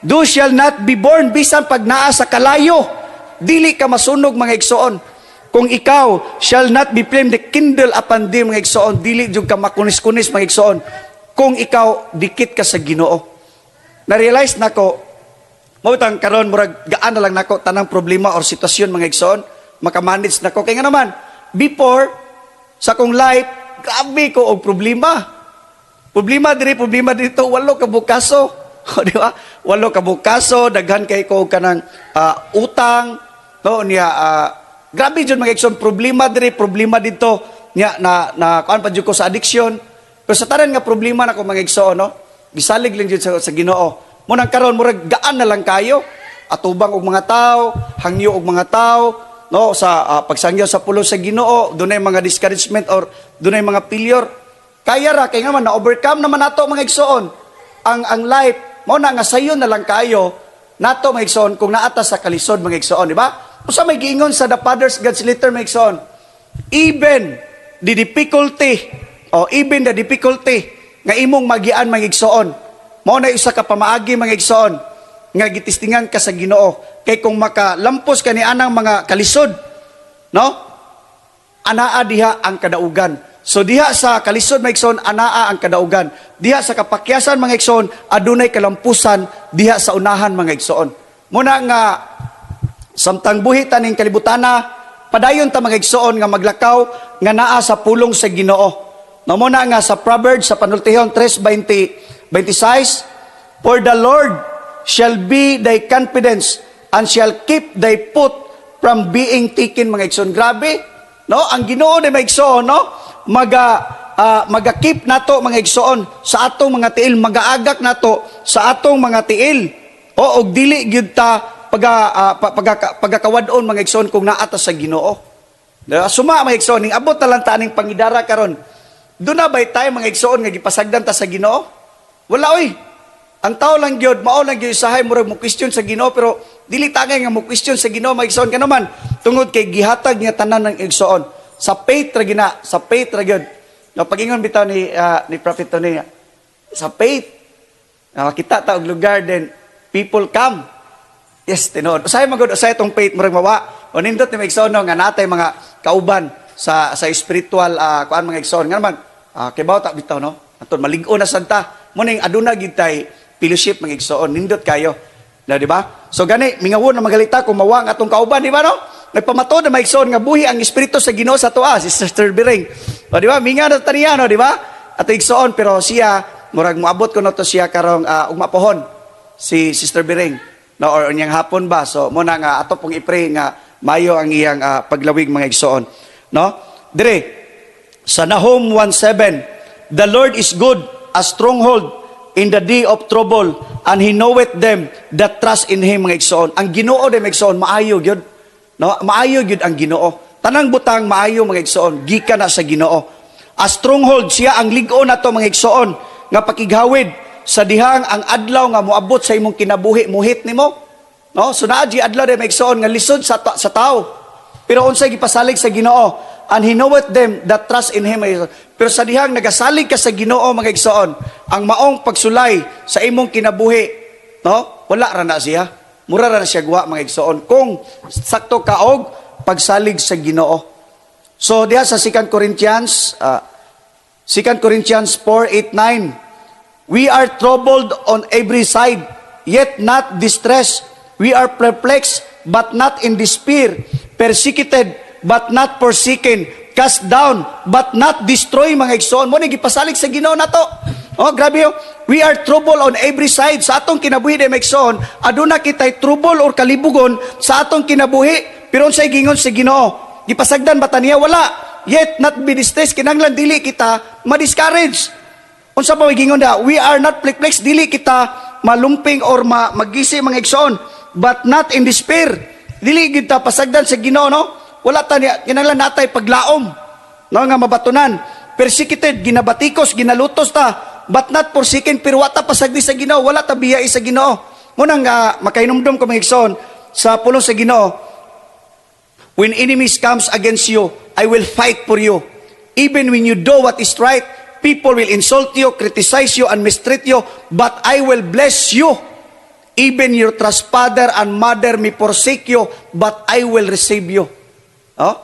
thou shall not be burned. Bisan pag naa sa kalayo, dili ka masunog, mga igsoon. Kung ikaw shall not be flame the kindle upon thee, mga igsoon, dili jud ka makunis-kunis, mga igsoon, kung ikaw dikit ka sa Ginoo. Na-realize nako, mao tang karon murag gaan na lang nako tanang problema or sitwasyon, mga igsoon, makamanage nako. Kay nga naman, before sa akong life, grabe ko og problema. Problema diri, problema dito, walo ka bukaso. O, di ba? Walo ka bukaso, daghan kay ko og kanang utang, no, niya grabe jud, mga igsoon, problema diri, problema dito, niya na na kuan pa jud ko sa addiction. Pero sa tanan nga problema nako, mga igsoon, no, gisalig lang jud sa Ginoo. Mo nang karon murag gaan na lang kayo. Atubang og mga tao, hangyo og mga tao, no, sa pagsangyo sa pulong sa Ginoo, dunay mga discouragement or dunay mga failure. Kaya ra kay nga man na-overcome naman nato, mga igsoon, ang life. Mao na nga sayon na lang kayo nato, mga igsoon, kung naata sa kalisod, mga igsoon, di ba? Usa may giingon sa The Father's God's Letter, mga igsoon? Even the difficulty o even the difficulty nga imong magian, mga igsoon, mao na isa ka pamaagi, mga igsoon, nga gitistingan ka sa Ginoo, kay kung makalampos ka ni anang mga kalisod, no, anaa diha ang kadaugan. So diha sa kalisod, mga igsoon, anaa ang kadaugan. Diha sa kapakyasan, mga igsoon, adunay kalampusan diha sa unahan, mga igsoon. Muna nga samtang buhi ta ning kalibutana, padayon ta, mga igsoon, nga maglakaw nga naa sa pulong sa Ginoo. No, mo na nga sa Proverbs, sa Panultihon 3:20 26, "For the Lord shall be thy confidence and shall keep thy foot from being taken," mga igsoon. Grabe, no? Ang Ginoo ni, mga igsoon, no? Maga-keep nato, mga igsoon, sa atong mga tiil, magaagak nato sa atong mga tiil. O og dili gyud ta pagakawad-on, mga igsoon, kung naa ta sa Ginoo. Diba? Suma, mga igsoon, ning abot na lang ta aning pangidara karon. Duna bay tayo, mga igsoon, nga gipasagdan ta sa Ginoo? Wala oy. Ang tao lang gyud, mao lang gyud usahay murag mo question sa Ginoo, pero dili tagay nga mo question sa Ginoo, mga igsoon, kanaman tungod kay gihatag niya tanan ng igsoon. Sa faith ra gina, sa faith ra gyud. No, pagingon bitaw ni Prophet Tony, sa faith nakakita ta og lugar, then people come. Yes, tinuod. Usahay magod, usahay tong faith murag mawa. O nindot ni mga igsoon, no, nga natay mga kauban sa spiritual kuan, mga igsoon. Nga naman, kibaw ta bitaw, no. Anton malig-on na santa. Mo ning aduna gid tay fellowship, mga igsoon. Nindot kayo. Na, di ba? So gani mingawon na magalita kung mawa ang atong kauban, di ba, no? Nagpamatod na, mga igsoon, nga buhi ang espiritu sa Ginoo sa atoa, si Sister Biring. O, di ba? Minga na taniya, no, di ba? Ato igsoon, pero siya murag moabot ko na to siya karong ugma pohon si Sister Biring, no, or unyang hapon ba. So mo na nga ato pong i-pray nga mayo ang iyang paglawig, mga igsoon, no? Dire sa Nahum 1:7, "The Lord is good, a stronghold in the day of trouble, and he knoweth them that trust in him," mga igsoon. Ang Ginoo de, mga igsoon, maayo gyud, no? Maayo gyud ang Ginoo. Tanang butang maayo, mga igsoon, gikan na sa Ginoo. A stronghold siya, ang lig-on nato, mga igsoon, nga pakighawid sa dihang ang adlaw nga moabot sa imong kinabuhi muhit nimo, no? So naa di adlaw de, mga igsoon, nga lisod sa tao, pero unsay gipasalig sa Ginoo? "And he knoweth them that trust in him." Pero sa dihang nagasalig ka sa Ginoo, mga igsoon, ang maong pagsulay sa imong kinabuhi, no, wala ra na siya, mura ra na siya guwa, mga igsoon, kung sakto ka og pagsalig sa Ginoo. So diha sa 2 Corinthians 2 Corinthians 4, 8, 9, "We are troubled on every side, yet not distressed. We are perplexed, but not in despair. Persecuted, but not forsaken. Cast down, but not destroyed," mga igsoon. Mo ni gipasalig sa Ginoo nato. Oh, grabe oh. We are troubled on every side. Sa atong kinabuhi, mga igsoon, aduna kitay trouble or kalibugon sa atong kinabuhi. Pero unsay gingon sa Ginoo? Gipasagdan ba ta niya? Wala. Yet not be distressed. Kinahanglan dili kita ma-discourage. Unsa pa may gingon da? We are not perplexed, dili kita malumping or magisi, mga igsoon, but not in despair. Dili gid ta pasagdan sa Ginoo, no? Wala ta niya kinahanglan natay paglaom, no, nga mabatunan. Persecuted, ginabatikos, ginalutos ta, but not forsaken, pero wa ta pasagdi sa Ginoo, wala ta biyai sa Ginoo. Mo nang makahinumdom ko, mga igsoon, Sa pulong sa Ginoo, "When enemies comes against you, I will fight for you. Even when you do what is right, people will insult you, criticize you, and mistreat you, but I will bless you. Even your trust father and mother may forsake you, but I will receive you." Oh?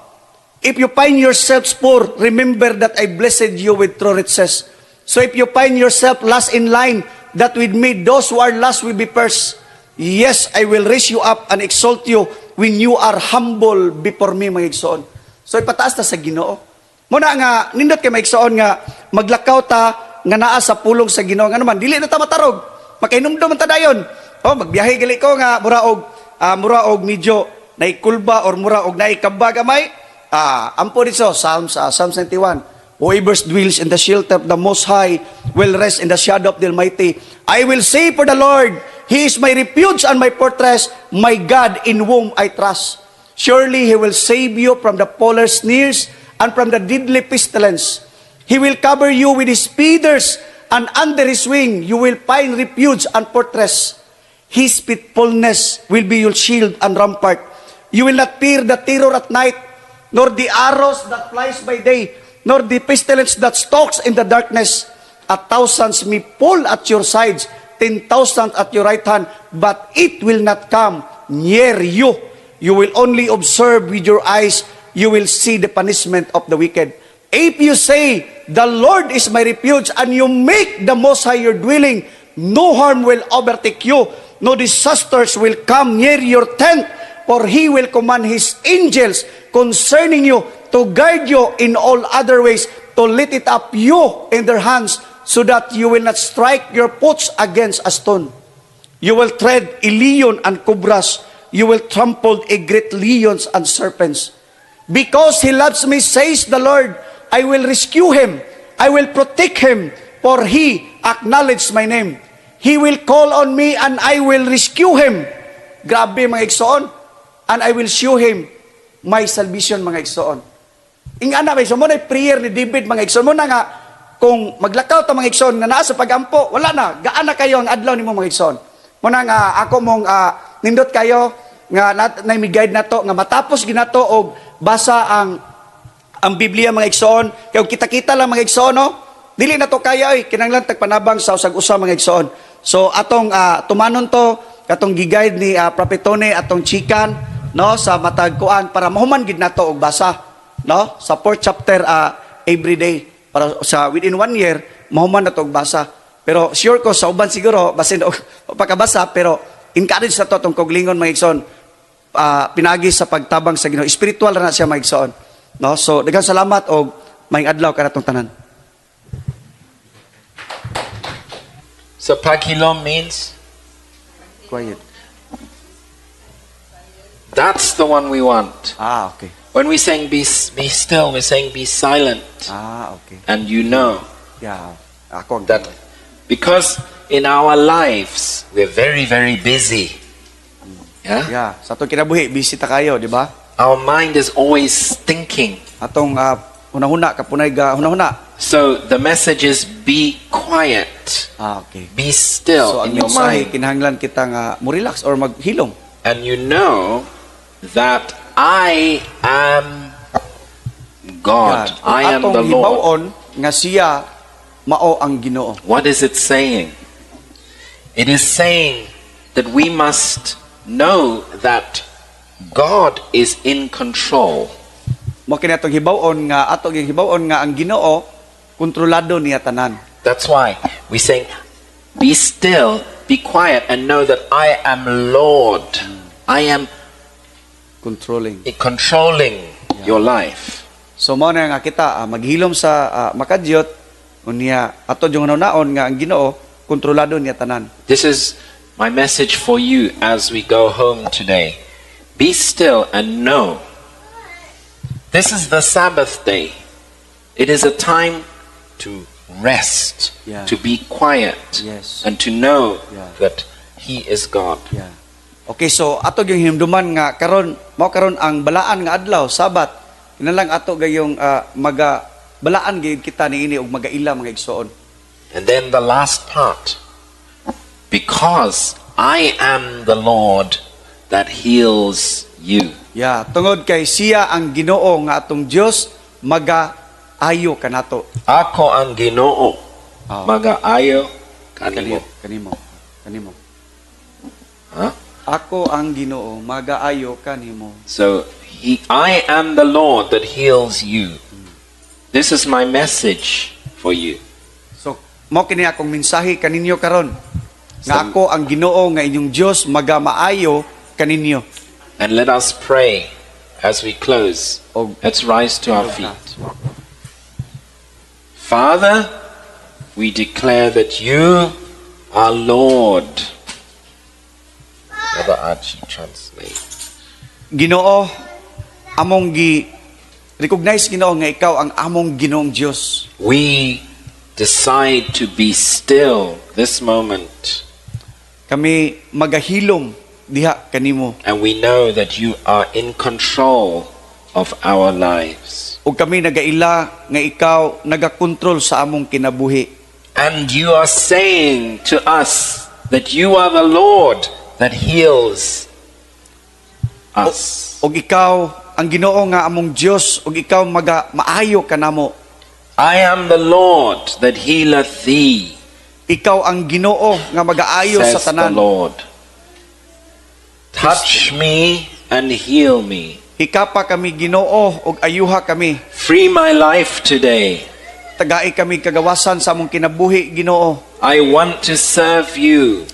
"If you find yourselves poor, remember that I blessed you with true riches. So if you find yourself last in line, that with me those who are last will be first. Yes, I will raise you up and exalt you when you are humble before me," mga igsoon. So ipataas ta sa Ginoo. Muna nga nindot kay mga igsoon nga maglakaw ta nga naa sa pulong sa Ginoo. Ngano man dili na ta matarog. Makahinumdom man ta dayon. Oh, magbiyahe gali ko nga mura og medyo naikulba or mura og naikaba gamay. Ampo dito Psalms 91. "Whoever dwells in the shelter of the Most High will rest in the shadow of the Almighty. I will say for the Lord, He is my refuge and my fortress, my God in whom I trust. Surely He will save you from the fowler's snares and from the deadly pestilence. He will cover you with His feathers, and under His wing you will find refuge and fortress. His faithfulness will be your shield and rampart. You will not fear the terror at night, nor the arrows that flies by day, nor the pestilence that stalks in the darkness. A thousands may fall at your sides, 10,000 at your right hand, but it will not come near you. You will only observe with your eyes, you will see the punishment of the wicked. If you say, 'The Lord is my refuge,' and you make the Most High your dwelling, no harm will overtake you, no disasters will come near your tent, for He will command His angels concerning you to guide you in all other ways, to lift it up you in their hands, so that you will not strike your foot against a stone. You will tread a lion and cobras. You will trample a great lions and serpents. Because he loves me, says the Lord, I will rescue him. I will protect him, for he acknowledged my name. He will call on me and I will rescue him." Grabe, mga igsoon. "And I will show him my salvation," mga igsoon. Ingana ba, so mao na prayer ni David, mga igsoon. Mao na nga kung maglakaw ta, mga igsoon, nga naa sa pagampo, wala na, gaan na kayo ang adlaw nimo, mga igsoon. Mao na nga ako mong nindot kayo nga na may guide nato nga matapos ginato og basa ang Biblia, mga igsoon. Kay kita-kita lang, mga igsoon, no? Dili na to kaya oy, kinahanglan tagpanabang sa usag usa, mga igsoon. So atong tumanon to katong gi-guide ni Prophet Tony, atong chikan, no, sa matag kuan para mahuman gid nato og basa, no, sa fourth chapter every day para sa within one year mahuman na to og basa. Pero sure ko sa uban siguro basin og pakabasa, pero encourage na to atong koglingon, mga igsoon, pinagi sa pagtabang sa Ginoo. Spiritual na siya, mga igsoon, no? So daghang salamat og maayong adlaw kanatong tanan. So paghilom means Quiet. That's the one we want. Ah, okay. When we're saying be still, we're saying be silent. Ah, okay. And you know Yeah, ako ang that because in our lives, we're very, very busy. Yeah? Yeah, sa atong kinabuhi busy ta kayo, di ba? Our mind is always thinking. Atong hunahuna kapunay ga hunahuna. So the message is be quiet, Ah, okay. be still So ang in your mensahe, mind. Kinahanglan kita nga mo relax or maghilom. And you know that I am God. I am Atong the Lord. Hibaw-on nga siya mao ang Ginoo. What is it saying? It is saying that we must know that God is in control. Mao kini atong hibaw-on nga atong hibaw-on nga ang Ginoo kontrolado niya tanan. That's why we saying, "Be still, be quiet, and know that I am Lord. I am Controlling. Controlling your life." So mao na nga kita maghilom sa makadyot, unya ato yung naon nga ang Ginoo kontrolado niya tanan. This is my message for you as we go home today. Be still and know. This is the Sabbath day. It is a time to rest, to be quiet, and to know that He is God. Yeah. Okay, so ato yung hinumduman nga karon mao karon ang balaan nga adlaw, Sabat. Kinahanglan ato gayong maga balaan gayud kita niini og magaila, mga igsoon. And then the last part. "Because I am the Lord, that heals you. Yeah, tungod kay siya ang Ginoo nga atong Dios maga-ayo kanato. Ako ang Ginoo, Ah. magaayo kanimo. Kanimo. Kanimo. Huh? Ako ang Ginoo magaayo kanimo. So I am the Lord that heals you. This is my message for you. So mao kini akong mensahe kaninyo karon. Nga ako ang Ginoo nga inyong Dios magamaayo kaninyo. And let us pray as we close. Og Let's rise to our feet. Father, we declare that you are Lord. Brother Archie, translate. Ginoo, among gi recognize, Ginoo, nga ikaw ang among Ginoong Dios. We decide to be still this moment, Kami magahilom diha kanimo and we know that you are in control of our lives. Ug kami nagaila nga ikaw nagakontrol sa among kinabuhi. And you are saying to us that you are the Lord that heals us. Ug ikaw ang Ginoo nga among Dios ug ikaw maga maayo kanamo. I am the Lord that healeth thee, Ikaw ang Ginoo nga magaayo sa says the tanan. Lord. Touch me and heal me. Hikapa kami, Ginoo, ug ayuha kami. Free my life today. Tagai kami kagawasan sa among kinabuhi, Ginoo. I want to serve you.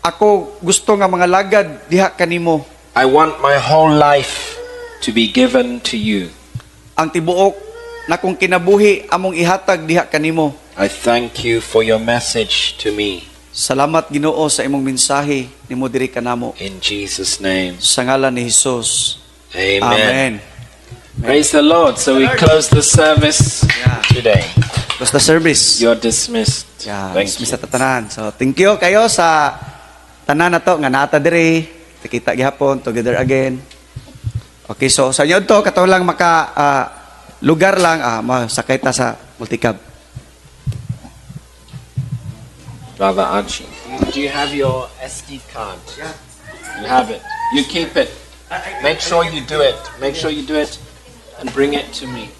Ako gusto nga mangalagad diha kanimo. I want my whole life to be given to you. Ang tibuok nakong kinabuhi among ihatag diha kanimo. I thank you for your message to me. Salamat, Ginoo, sa imong mensahe nimo diri kanamo. In Jesus' name. Sa ngalan ni Hesus. Amen. Amen. Praise the Lord. So we close the service today. Basta service. You're dismissed. Yeah, Thank dismiss you. sa tanan. So, thank you kayo sa tanan na to nga naata diri. Kita gihapon together again. Okay, so sa inyo to kato lang maka lugar lang masakay ta sa multicab. Brother Archie. Do you have your SD card? Yeah. You have it. You keep it. Make sure you do it. Make sure you do it and bring it to me.